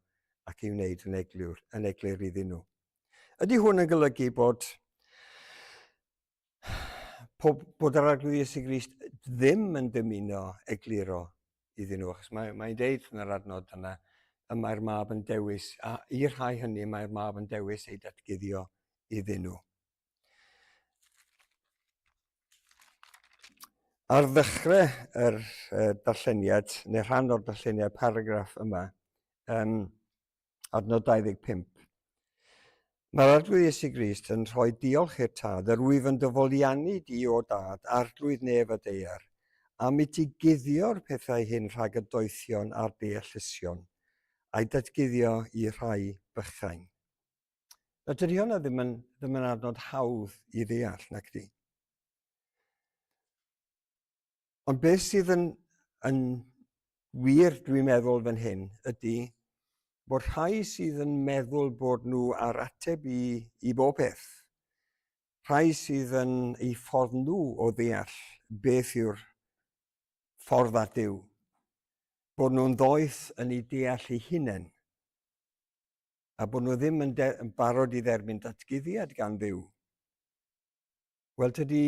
ac i wneud yn eglur, yn eglur iddyn nhw. Ydy hwn yn golygu bod pob, bod yr Arglwydd Iesu Grist ddim yn dymuno egluro iddyn nhw, achos mae'n mae deud yn yr adnod yna, y mae'r mab yn dewis, a i'r rhai hynny mae'r mab yn dewis ei datguddio iddyn nhw. Ar ddechrau yr uh, darlleniad, neu rhan o'r darlleniad paragraff yma, um, adnod 25, mae'r Arglwydd Iesu Grist yn rhoi diolch i'r Tad, yr wyf yn dyfoliannu di o Dad, Arglwydd nef a daear, am i ti guddio'r pethau hyn rhag y doethion a'r deallusion, a'i datguddio i rhai bychain. Na, dydy hwnna ddim yn, ddim yn adnod hawdd i ddeall, nac di. Ond beth sydd yn, yn wir, dwi'n meddwl fan hyn, ydy bod rhai sydd yn meddwl bod nhw ar ateb i, i bob peth. Rhai sydd yn ei ffordd nhw o ddeall beth yw'r ffordd at Dduw. Bod nhw'n ddoeth yn ei deall eu hunain a bod nhw ddim yn, yn barod i dderbyn datguddiad gan Dduw. Wel, tydi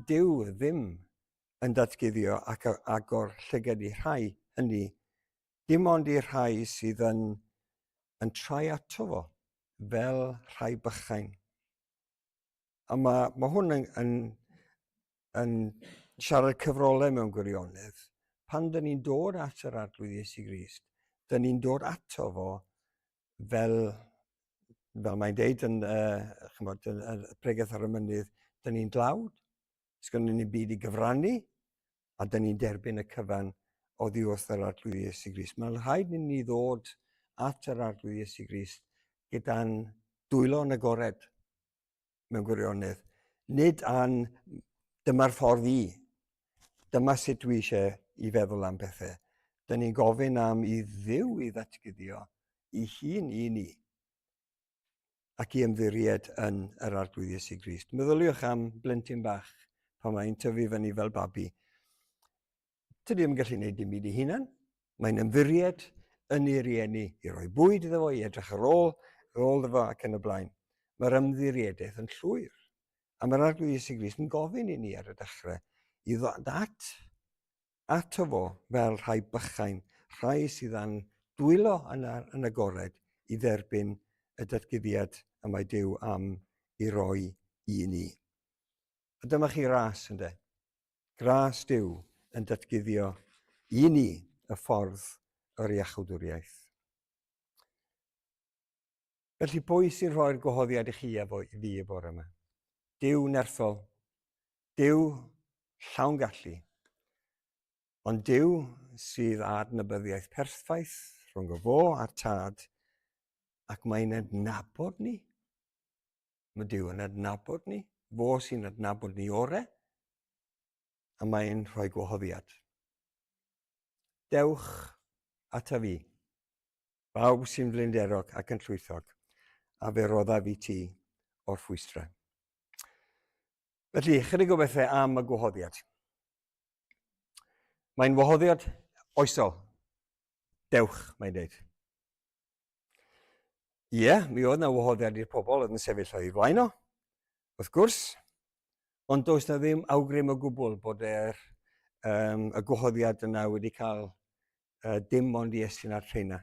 Duw ddim yn datguddio ac agor llygad i rhai hynny, dim ond i'r rhai sydd yn, yn troi ato fo fel rhai bychain. A mae, mae hwn yn, yn, yn siarad cyfrolau mewn gwirionedd. Pan dyn ni'n dod at yr Arglwydd Iesu Grist, dyn ni'n dod ato fo fel, fel mae'n deud yn, uh, chymod, yn, yn pregeth ar y mynydd, dyn ni'n dlawd, sgynnon ni'n byd i gyfrannu, a dyn ni'n derbyn y cyfan oddi wrth yr Arglwydd Iesu Grist. Mae'n rhaid i ni ddod at yr Arglwydd Iesu Grist gyda'n dwylo'n agored mewn gwirionedd. Nid an dyma'r ffordd i, dyma sut dwi eisiau i feddwl am pethau. Dyn ni'n gofyn am i Dduw i ddatguddio i hun i ni ac i ymddiried yn yr Arglwydd Iesu Grist. Meddyliwch am blentyn bach pan mae'n tyfu fyny fel babi. Tydi ddim yn gallu gwneud dim byd ei hunan. Mae'n ymddiried yn ei rieni i roi bwyd iddo fo, i edrych ar ôl, ar ôl iddo fo ac yn y blaen. Mae'r ymddiriedaeth yn llwyr. A mae'r Arglwydd Iesu Grist yn gofyn i ni ar y dechrau i ddod at ato fo fel rhai bychain, rhai sydd â'n dwylo yn, yn agored i dderbyn y datguddiad y mae Duw am i roi i ni. A dyma chi ras, ynddo. Gras Duw yn datguddio i ni y ffordd yr iachawdwriaeth. Felly pwy sy'n rhoi'r gwahoddiad i chi a fo, i fi y bore yma? Duw nerthol, Duw llawn gallu, ond Duw sydd â adnabyddiaeth perffaith rhwng y fo a'r tad, ac mae'n adnabod ni. Mae Duw yn adnabod ni, fo sy'n adnabod ni ore, a mae'n rhoi gwahoddiad. Dewch ata fi, bawb sy'n flinderog ac yn llwythog, a fe roddaf i ti o'r ffwystra. Felly, chydig o bethau am y gwahoddiad. Mae'n wahoddiad oesol. Dewch, mae'n dweud. Ie, yeah, mi oedd na wahoddiad i'r pobl oedd yn sefyll o'i flaen o, wrth gwrs, ond does na ddim awgrym o gwbl bod er, um, y gwahoddiad yna wedi cael uh, dim ond i estyn ar rheina.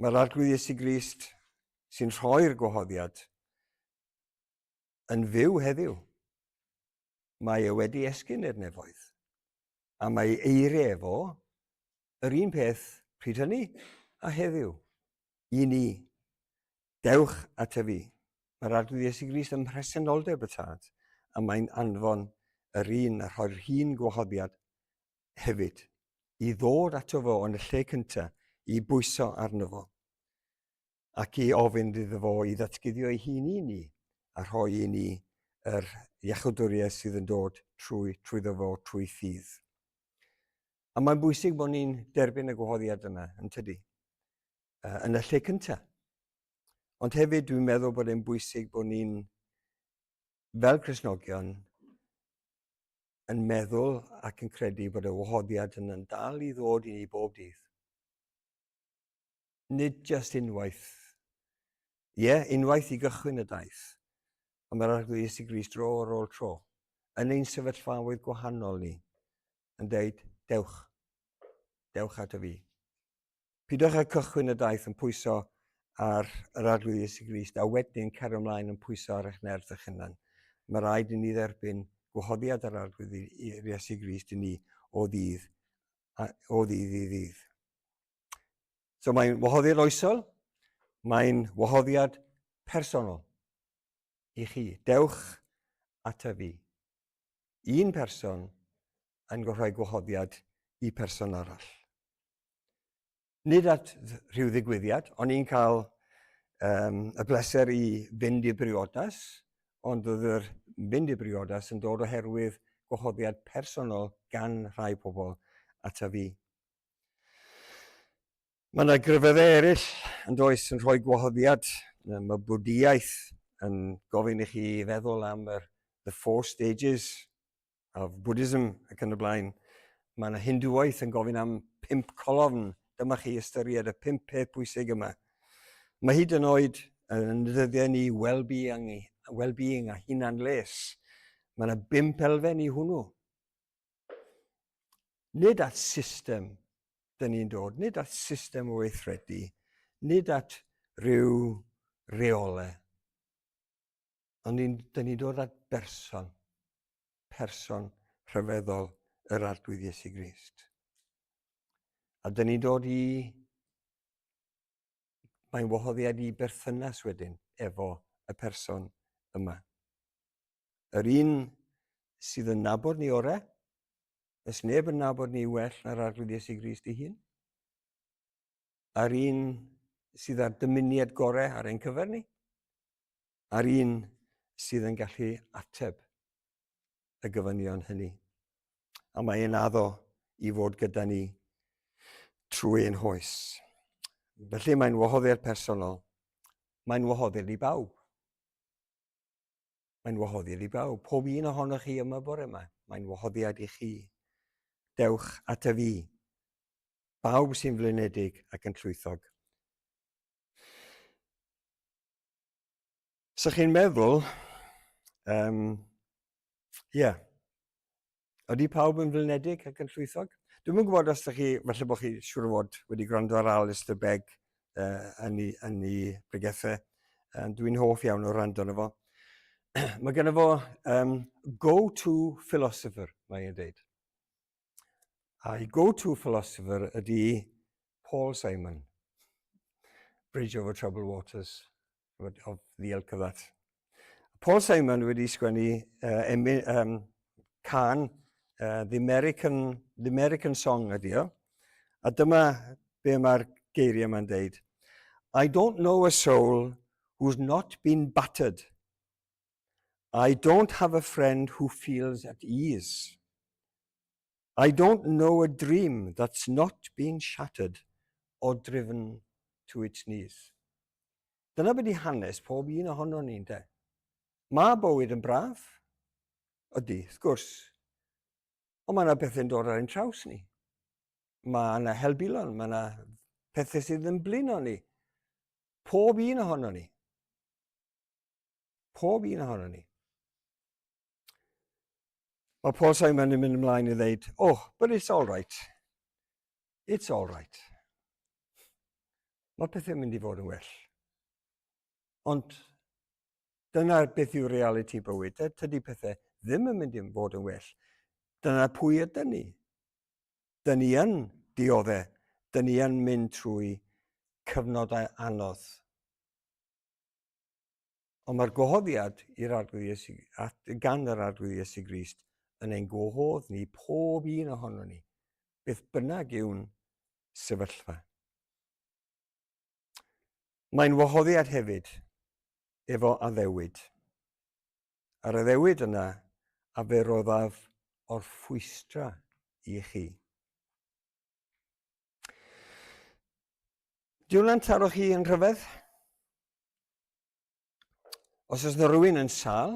Mae'r Arglwydd Iesu Grist sy'n rhoi'r gwahoddiad yn fyw heddiw. Mae e wedi esgyn i'r nefoedd. A mae eiriau efo yr un peth pryd hynny a heddiw. I ni. Dewch at y fi. Mae'r Arglwydd Iesu Grist ym mhresenoldeb y Tad, a mae'n anfon yr un a rhoi'r hun gwahoddiad hefyd i ddod ato fo yn y lle cyntaf, i bwyso arno fo. ac i ofyn iddo fo i ddatguddio ei hun i ni a rhoi i ni yr iachawdwriaeth sydd yn dod trwy, trwyddo fo, trwy ffydd. A mae'n bwysig bod ni'n derbyn y gwahoddiad yna, yn tydi? yn y lle cyntaf. Ond hefyd dwi'n meddwl bod e'n bwysig bod ni'n, fel Cristnogion, yn meddwl ac yn credu bod y wahoddiad yna'n dal i ddod i ni bob dydd. Nid just unwaith. Ie, yeah, unwaith i gychwyn y daith. Ond mae'r Arglwydd Iesu Grist dro ar ôl tro, yn ein sefyllfaoedd gwahanol ni, yn deud, dewch, dewch ato fi. Pidwch â cychwyn y daith yn pwyso ar yr Arglwydd Iesu Grist a wedyn cario ymlaen yn pwyso ar eich nerth eich hunan. Mae rhaid i ni dderbyn gwahoddiad yr Arglwydd Iesu Grist i ni o ddydd, o ddydd i ddydd. So mae'n wahoddiad oesol, mae'n wahoddiad personol i chi. Dewch ata fi. Un person yn rhoi gwahoddiad i person arall. Nid at rhyw ddigwyddiad, o'n i'n cael um, y bleser i fynd i briodas, ond oedd yr fynd i briodas yn dod oherwydd gwahoddiad personol gan rhai pobl ata fi. Mae yna grefyddau eraill yn does yn rhoi gwahoddiad. Mae Bwdiaeth yn gofyn i chi feddwl am yr the four stages of Buddhism ac yn y blaen. Mae yna Hindŵaeth yn gofyn am pump colofn. Dyma chi ystyried y pump peth pwysig yma. Mae hyd yn oed yn dyddiau ni well-being, well-being a hunan les. Mae yna bump elfen i hwnnw. Nid at system dyn ni'n dod, nid at system o weithredu, nid at rhyw reolau. Ond ni'n, dyn ni'n dod at berson, person rhyfeddol yr Arglwydd Iesu Grist. A dyn ni'n dod i, mae'n wahoddiad i berthynas wedyn efo y person yma. Yr un sydd yn nabod ni orau, ys neb yn nabod ni well na'r Arglwydd Iesu Grist ei hun. A'r un sydd â'r dymuniad gorau ar ein cyfer ni, a'r un sydd yn gallu ateb y gofynion hynny. A mae e'n addo i fod gyda ni trwy ein hoes. Felly mae'n wahoddiad personol, mae'n wahoddiad i bawb. Mae'n wahoddiad i bawb. Pob un ohonoch chi yma bore yma, mae'n wahoddiad i chi. Dewch at y fi. Bawb sy'n flinedig ac yn llwythog. So chi'n meddwl, um, yeah, ydy pawb yn flinedig ac yn llwythog? Dwi'm yn gwybod os ydych chi, falle bod chi siŵr o fod wedi gwrando ar Alistair Begg yn, ei, yn ei bregethau. Um, Dwi'n hoff iawn o rando arno fo. Mae genno fo um, go-to philosopher, mae'n dweud. A'i go-to philosopher ydy Paul Simon. Bridge over Troubled Waters, of the ilk of that. Paul Simon wedi sgwennu emyn, can, The, American, The American Song ydy o. A dyma be mae'r geiriau yma'n deud. I don't know a soul who's not been battered. I don't have a friend who feels at ease. I don't know a dream that's not been shattered or driven to its knees. Dyna beth di hanes pob un ohono ni, de. Mae bywyd yn braf, ydy, wrth gwrs. Ond mae yna bethau'n dod ar ein traws ni. Mae yna helbulon, mae yna pethau sydd yn blino ni. Pob un ohono ni. Pob un ohono ni. Mae Paul Simon yn mynd ymlaen i ddeud, oh, but it's all right. It's all right. Mae pethau'n mynd i fod yn well. Ond dyna beth yw realiti bywyd. Tydi pethau ddim yn mynd i fod yn well. Dyna pwy ydyn ni. Dyn ni yn dioddef. Dyn ni yn mynd trwy cyfnodau anodd. Ond mae'r gwahoddiad i'r Arglwydd Iesu, at, gan yr Arglwydd Iesu Grist yn ein gwahodd ni, pob un ohono ni, beth bynnag yw'n sefyllfa. Mae'n wahoddiad hefyd efo addewid. A'r addewid yna a fe roddaf orffwystra i chi. Di hwnna'n taro chi yn rhyfedd? Os oes yna rhywun yn sal,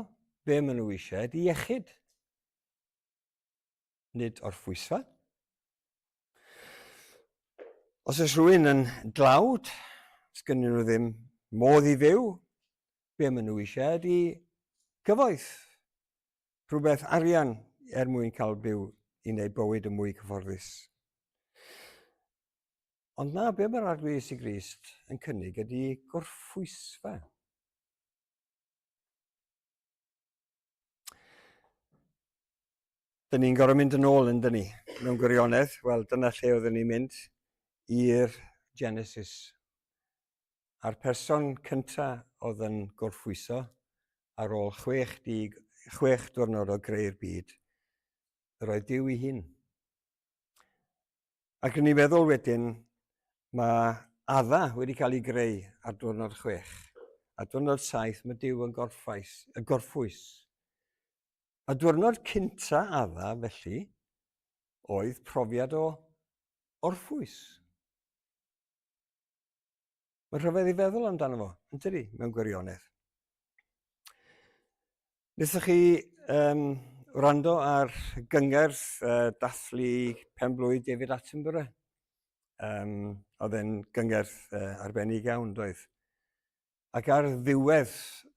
be maen nhw eisiau ydy iechyd. Nid orffwysfa. Os oes rhywun yn dlawd, sgynnyn nhw ddim modd i fyw, be maen nhw eisiau ydy cyfoeth. Rhywbeth arian er mwyn cael byw i wneud bywyd yn mwy cyfforddus. Ond na, be mae'r Arglwydd Iesu Grist yn cynnig ydy gorffwysfa. Dyn ni'n gorfod mynd yn ôl yn dyn ni, mewn gwirionedd. Wel, dyna lle oedden ni'n mynd, i'r Genesis. A'r person cynta oedd yn gorffwyso ar ôl 66 diwrnod o greu'r byd, yr oedd Duw ei hun. Ac rydyn ni'n feddwl wedyn, mae Adda wedi cael ei greu ar diwrnod 6. A diwrnod 7 mae Duw yn gorffwys, y gorffwys. Y diwrnod cynta Adda, felly, oedd profiad o orffwys. Mae'n rhyfedd i feddwl amdano fo, yn tydi, mewn gwirionedd. Wnaethoch chi um, wrando ar gyngerdd uh, dathlu pen-blwydd David Attenborough? Um, oedd e'n gyngerdd uh, arbennig iawn, doedd? Ac ar ddiwedd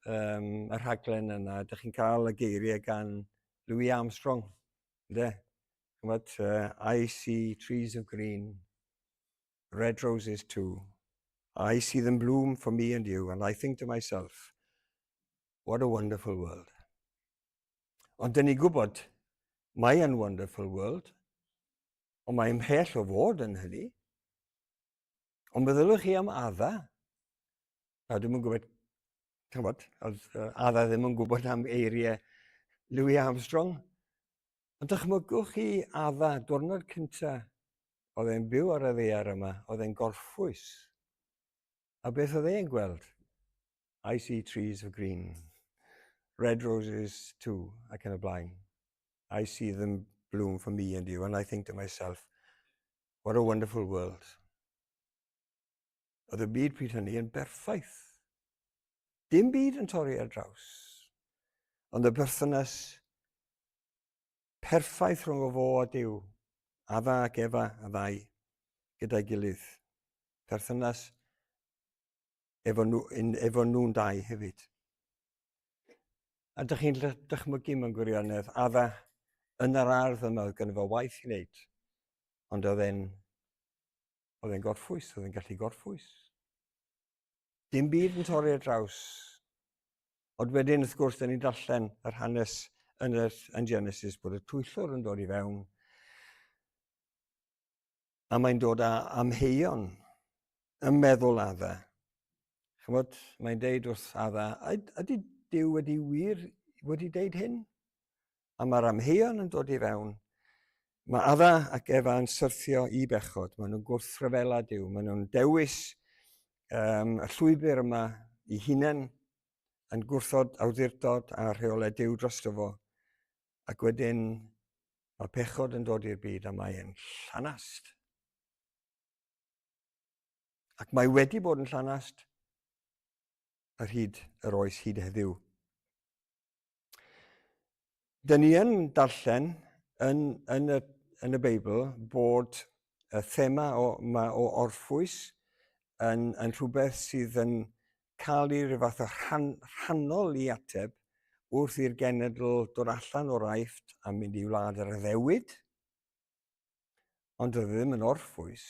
um, y rhaglen yna, ydych chi'n cael y geiriau gan Louis Armstrong, ynde? Chymod, I see trees of green, red roses too. I see them bloom for me and you, and I think to myself, what a wonderful world. Ond dyn ni'n gwybod, mae yn wonderful world, ond mae ymhell o fod yn hynny. Ond meddyliwch chi am Adda. Na, dwi'm yn gwybod, chymod, oedd Adda ddim yn gwybod am eiriau Louis Armstrong. Ond dychmygwch chi Adda, diwrnod cynta, oedd e'n byw ar y ddaear yma, oedd e'n gorffwys. A beth oedd e'n gweld? I see trees of green, red roses too, ac yn y blaen. I see them bloom for me and you, and I think to myself, What a wonderful world. Oedd y byd pryd hynny yn berffaith. Dim byd yn torri ar draws. Ond y berthynas perffaith rhwng o fo a Duw, Adda ac Efa a ddau, gyda'i gilydd. Perthynas efo, nhw, efo nhw'n dau hefyd. A dych chi'n dychmygu mewn gwirionedd, Adda yn yr ardd yma oedd gynno fo waith i wneud, ond oedd e'n oedd e'n gorffwys, oedd e'n gallu gorffwys. Dim byd yn torri ar draws. Ond wedyn, wrth gwrs, dyn ni'n darllen yr hanes yn, yr, yn Genesis bod y twyllwr yn dod i fewn. A mae'n dod â amheuon ym meddwl Adda. Chymod, mae'n deud wrth Adda, ydy Duw wedi wir wedi deud hyn? A mae'r amheuon yn dod i fewn. Mae Adda ac Efa yn syrthio i bechod. Maen nhw'n gwrthryfela Duw. Maen nhw'n dewis um, y llwybr yma i hunain yn gwrthod awdurdod a rheolau Duw drosto fo. Ac wedyn mae pechod yn dod i'r byd a mae'n llanast. Ac mae wedi bod yn llanast ar hyd yr oes hyd heddiw. Dyn ni yn darllen yn, yn, y, yn y Beibl bod y thema o, ma, o orffwys yn, yn rhywbeth sydd yn cael ei rhyw fath o rhan, rhannol i ateb wrth i'r genedl dod allan o'r Aifft a mynd i wlad yr addewid, ond doedd e ddim yn orffwys.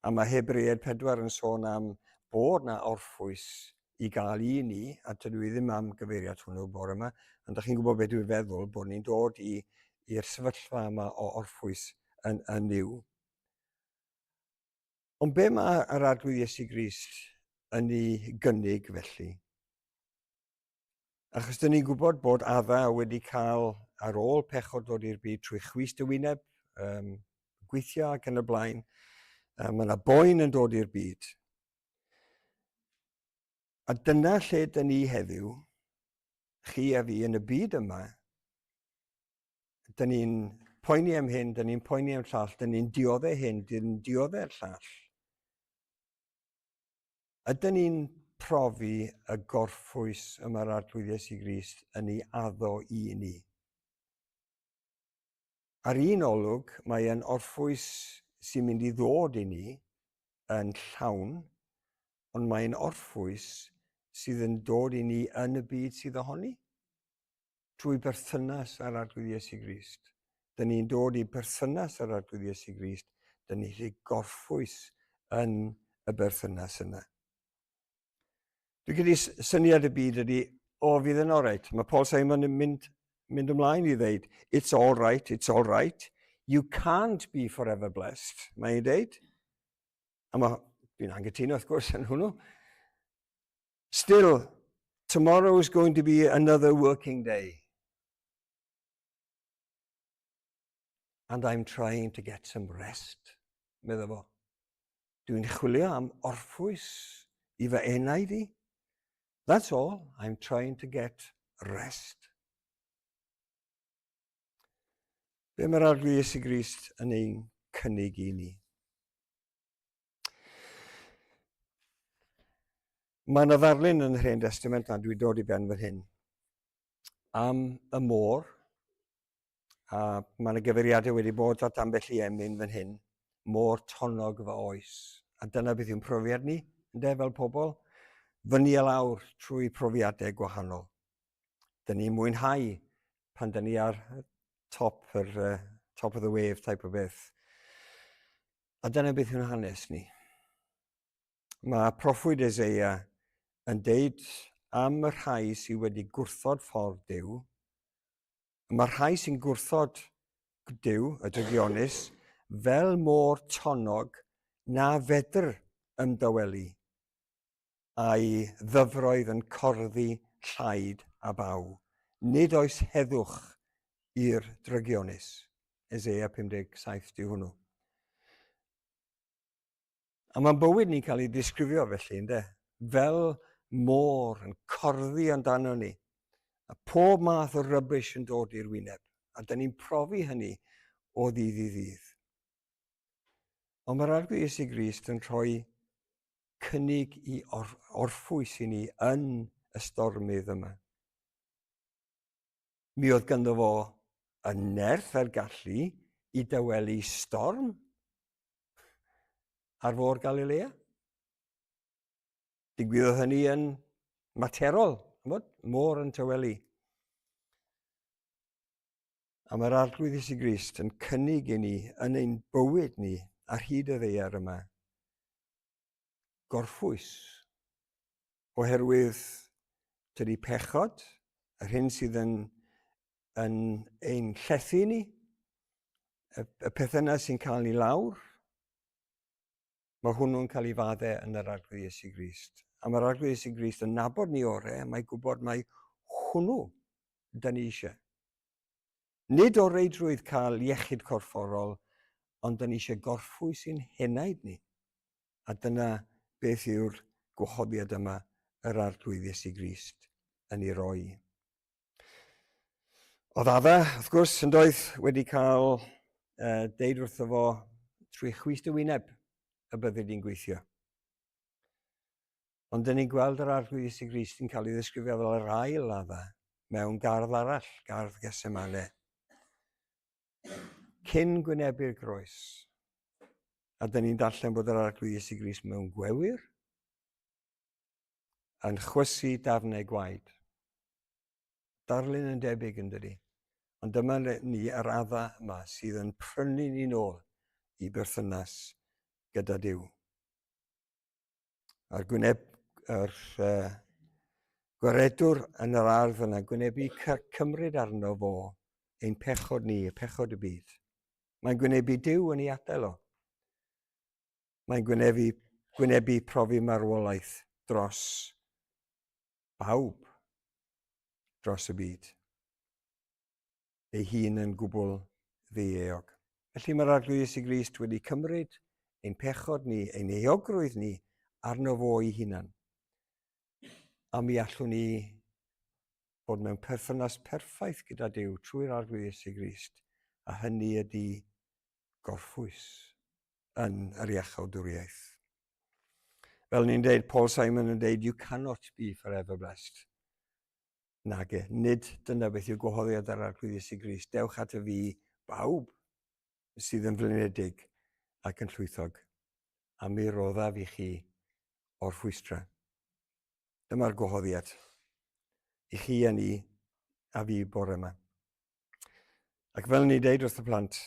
A mae Hebreaid 4 yn sôn am bod na orffwys i gael i ni, a dydw i ddim am gyfeiriad hwnnw bore yma, ond ydych chi'n gwybod beth dwi'n feddwl, bod ni'n dod i'r sefyllfa yma o orffwys yn, yn Nuw. Ond be mae yr Arglwydd Iesu Grist yn ei gynnig felly? Achos dyn ni'n gwybod bod Adda wedi cael ar ôl pechod dod i'r byd trwy chwys dy wyneb, um, gweithio ac yn y blaen. Um, mae yna boen yn dod i'r byd. A dyna lle dyn ni heddiw, chi a fi yn y byd yma, dyn ni'n poeni am hyn, dyn ni'n poeni am llall, dyn ni'n dioddau hyn, dyn ni'n dioddau'r llall. Ydyn ni'n profi y gorffwys y mae'r Arglwydd Iesu Grist yn ei addo i ni? Ar un olwg, mae e'n orffwys sy'n mynd i ddod i ni yn llawn, ond mae'n orffwys sydd yn dod i ni yn y byd sydd ohoni, trwy berthynas â'r Arglwydd Iesu Grist. Dyn ni'n dod i berthynas â'r Arglwydd Iesu Grist, dyn ni'n gallu gorffwys yn y berthynas yna. Dwi'n credu syniad y byd ydy, o, fydd yn oreit. Mae Paul Simon yn mynd, mynd ymlaen i ddeud, it's all right, it's all right. You can't be forever blessed, mae'n ei ddeud. A mae, dwi'n anghytuno wrth gwrs yn hwnnw. Still, tomorrow is going to be another working day. And I'm trying to get some rest, medda fo. Dwi'n chwilio am orffwys i fy enaid i. That's all, I'm trying to get rest. Be mae'r Arglwydd Iesu Grist yn ein cynnig i ni? Mae yna ddarlun yn yr Hen Testament, a dwi'n dod i ben fan hyn, am y môr, a mae yna gyfeiriadau wedi bod at ambell i emyn fan hyn, môr tonnog fy oes. A dyna beth yw'n profiad ni, ynde, fel pobl, fyny a lawr trwy profiadau gwahanol. Dyn ni'n mwynhau pan dyn ni ar top, yr, top of the wave type o beth. A dyna beth yw'n hanes ni. Mae proffwyd Eseia yn deud am y rhai sydd wedi gwrthod ffordd Duw, mae'r rhai sy'n gwrthod Duw, y drygionus, fel môr tonnog na fedr ymdawelu, a'i ddyfroedd yn corddi llaid a baw. Nid oes heddwch i'r drygionus. Eseia 57 di hwnnw. A mae'n bywyd ni'n cael ei ddisgrifio felly, ynddo? Fel môr yn corddi amdano ni. A pob math o rybys yn dod i'r wyneb. A dyn ni'n profi hynny o ddydd i ddydd. Ond mae'r Arglwydd Iesu Grist yn rhoi cynnig i or orffwys i ni yn y stormydd yma. Mi oedd ganddo fo y nerth a'r gallu i dawelu storm ar fôr Galilea. Digwyddodd hynny yn materol, chymod, môr yn tawelu. A mae'r Arglwydd Iesu Grist yn cynnig i ni yn ein bywyd ni ar hyd y ddaear yma gorffwys oherwydd tydi pechod, yr hyn sydd yn, yn ein llethu ni, y, y pethau yna sy'n cael ni lawr, mae hwnnw'n cael ei fadde yn yr Arglwydd Iesu Grist. A mae'r Arglwydd Iesu Grist yn nabod ni ore, mae gwybod mai hwnnw da ni eisiau. Nid o reidrwydd cael iechyd corfforol, ond da ni eisiau gorffwys i'n henaid ni. A dyna beth yw'r gwahoddiad yma yr Arglwydd Iesu Grist yn ei roi. Oedd Adda, wrth gwrs, yn doedd wedi cael uh, deud wrtho fo trwy chwys dy wyneb y byddi di'n gweithio. Ond dyn ni'n gweld yr Arglwydd Iesu Grist yn cael ei ddisgrifio fel yr ail Adda mewn gardd arall, gardd Gethsemane. Cyn gwynebu'r groes. A dyn ni'n darllen bod yr Arglwydd Iesu Grist mewn gwewyr yn chwysu darnau gwaed. Darlun yn debyg yn dydi. Ond dyma ni yr adda yma sydd yn prynu ni nôl i berthynas gyda Duw. A'r gwyneb, yr uh, gwaredwr yn yr ardd yna, gwynebu cymryd arno fo ein pechod ni, y pechod y byd. Mae'n gwynebu Duw yn ei adael o. Mae'n gwynebu, gwynebu profi marwolaeth dros bawb dros y byd. ei hun yn gwbl ddieuog. Felly mae'r Arglwydd Iesu Grist wedi cymryd ein pechod ni, ein euogrwydd ni, arno fo ei hunan. A mi allwn ni fod mewn perthynas perffaith gyda Duw trwy'r Arglwydd Iesu Grist, a hynny ydy gorffwys yn yr iachawdwriaeth. Fel ni'n deud, Paul Simon yn deud, you cannot be forever blessed. Nage, nid dyna beth yw gwahoddiad yr Arglwydd Iesu Grist. Dewch at y fi bawb sydd yn flinedig ac yn llwythog, a mi roddaf i chi orffwystra. Dyma'r gwahoddiad i chi a ni a fi bore yma. Ac fel ni deud wrth y plant,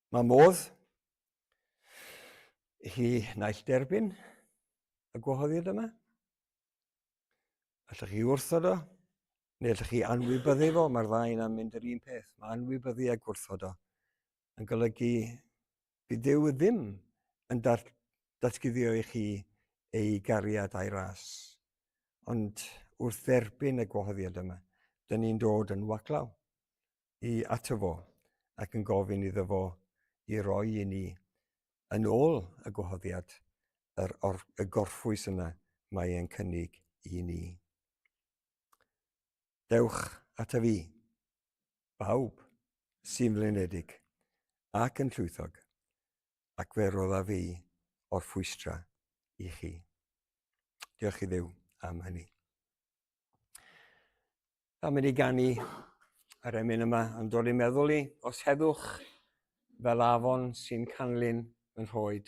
mae modd i chi naill derbyn y gwahoddiad yma, allwch chi wrthod o, neu allwch chi anwybyddu fo, mae'r ddau yna'n mynd yr un peth. Mae anwybyddu a gwrthod o yn golygu bydd Duw ddim yn datguddio i chi ei gariad a'i ras. Ond wrth dderbyn y gwahoddiad yma, dyn ni'n dod yn waglaw i ato fo ac yn gofyn iddo fo i roi i ni yn ôl y gwahoddiad yr, or, y gorffwys yna mae e'n cynnig i ni. Dewch ata fi, bawb sy'n flinedig ac yn llwythog, ac fe rodda fi orffwystra i chi. Diolch i Dduw am hynny. A mynd i ganu yr emyn yma yn dod i'n meddwl i, os heddwch fel afon sy'n canlyn yn rhoed.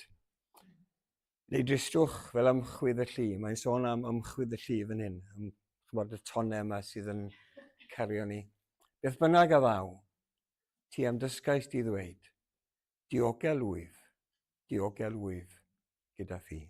Neu dristwch fel ymchwydd y llu. Mae'n sôn am ymchwydd y llu fan hyn. Am, chymod, y tonnau yma sydd yn cario ni. Beth bynnag a ddaw, ti am dysgais di ddweud, diogel wyf, diogel wyf gyda thi.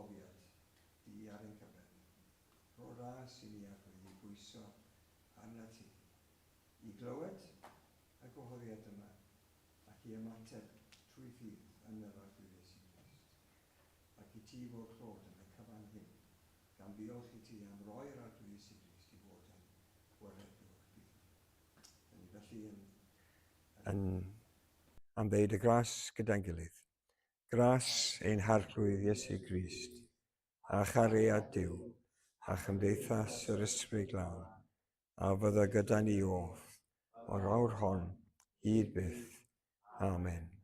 gwahoddiad di ar ein cyfer. Rho ras i ni Arglwydd i bwyso arnat ti, i glywed y gwahoddiad yma ac i ymateb trwy ffydd yn yr Arglwydd Iesu Grist. Ac i ti fod clod yn y cyfan hyn, gan ddiolch i ti am roi'r Arglwydd Iesu Grist i fod yn waredwr bydd. Dyn ni felly yn, yn am ddeud y gras gyda'n gilydd. Gras ein Harglwydd Iesu Grist, a chariad Duw, a chymdeithas yr Ysbryd Glân, a fydda gyda ni oll, o'r awr hon, hyd byth. Amen.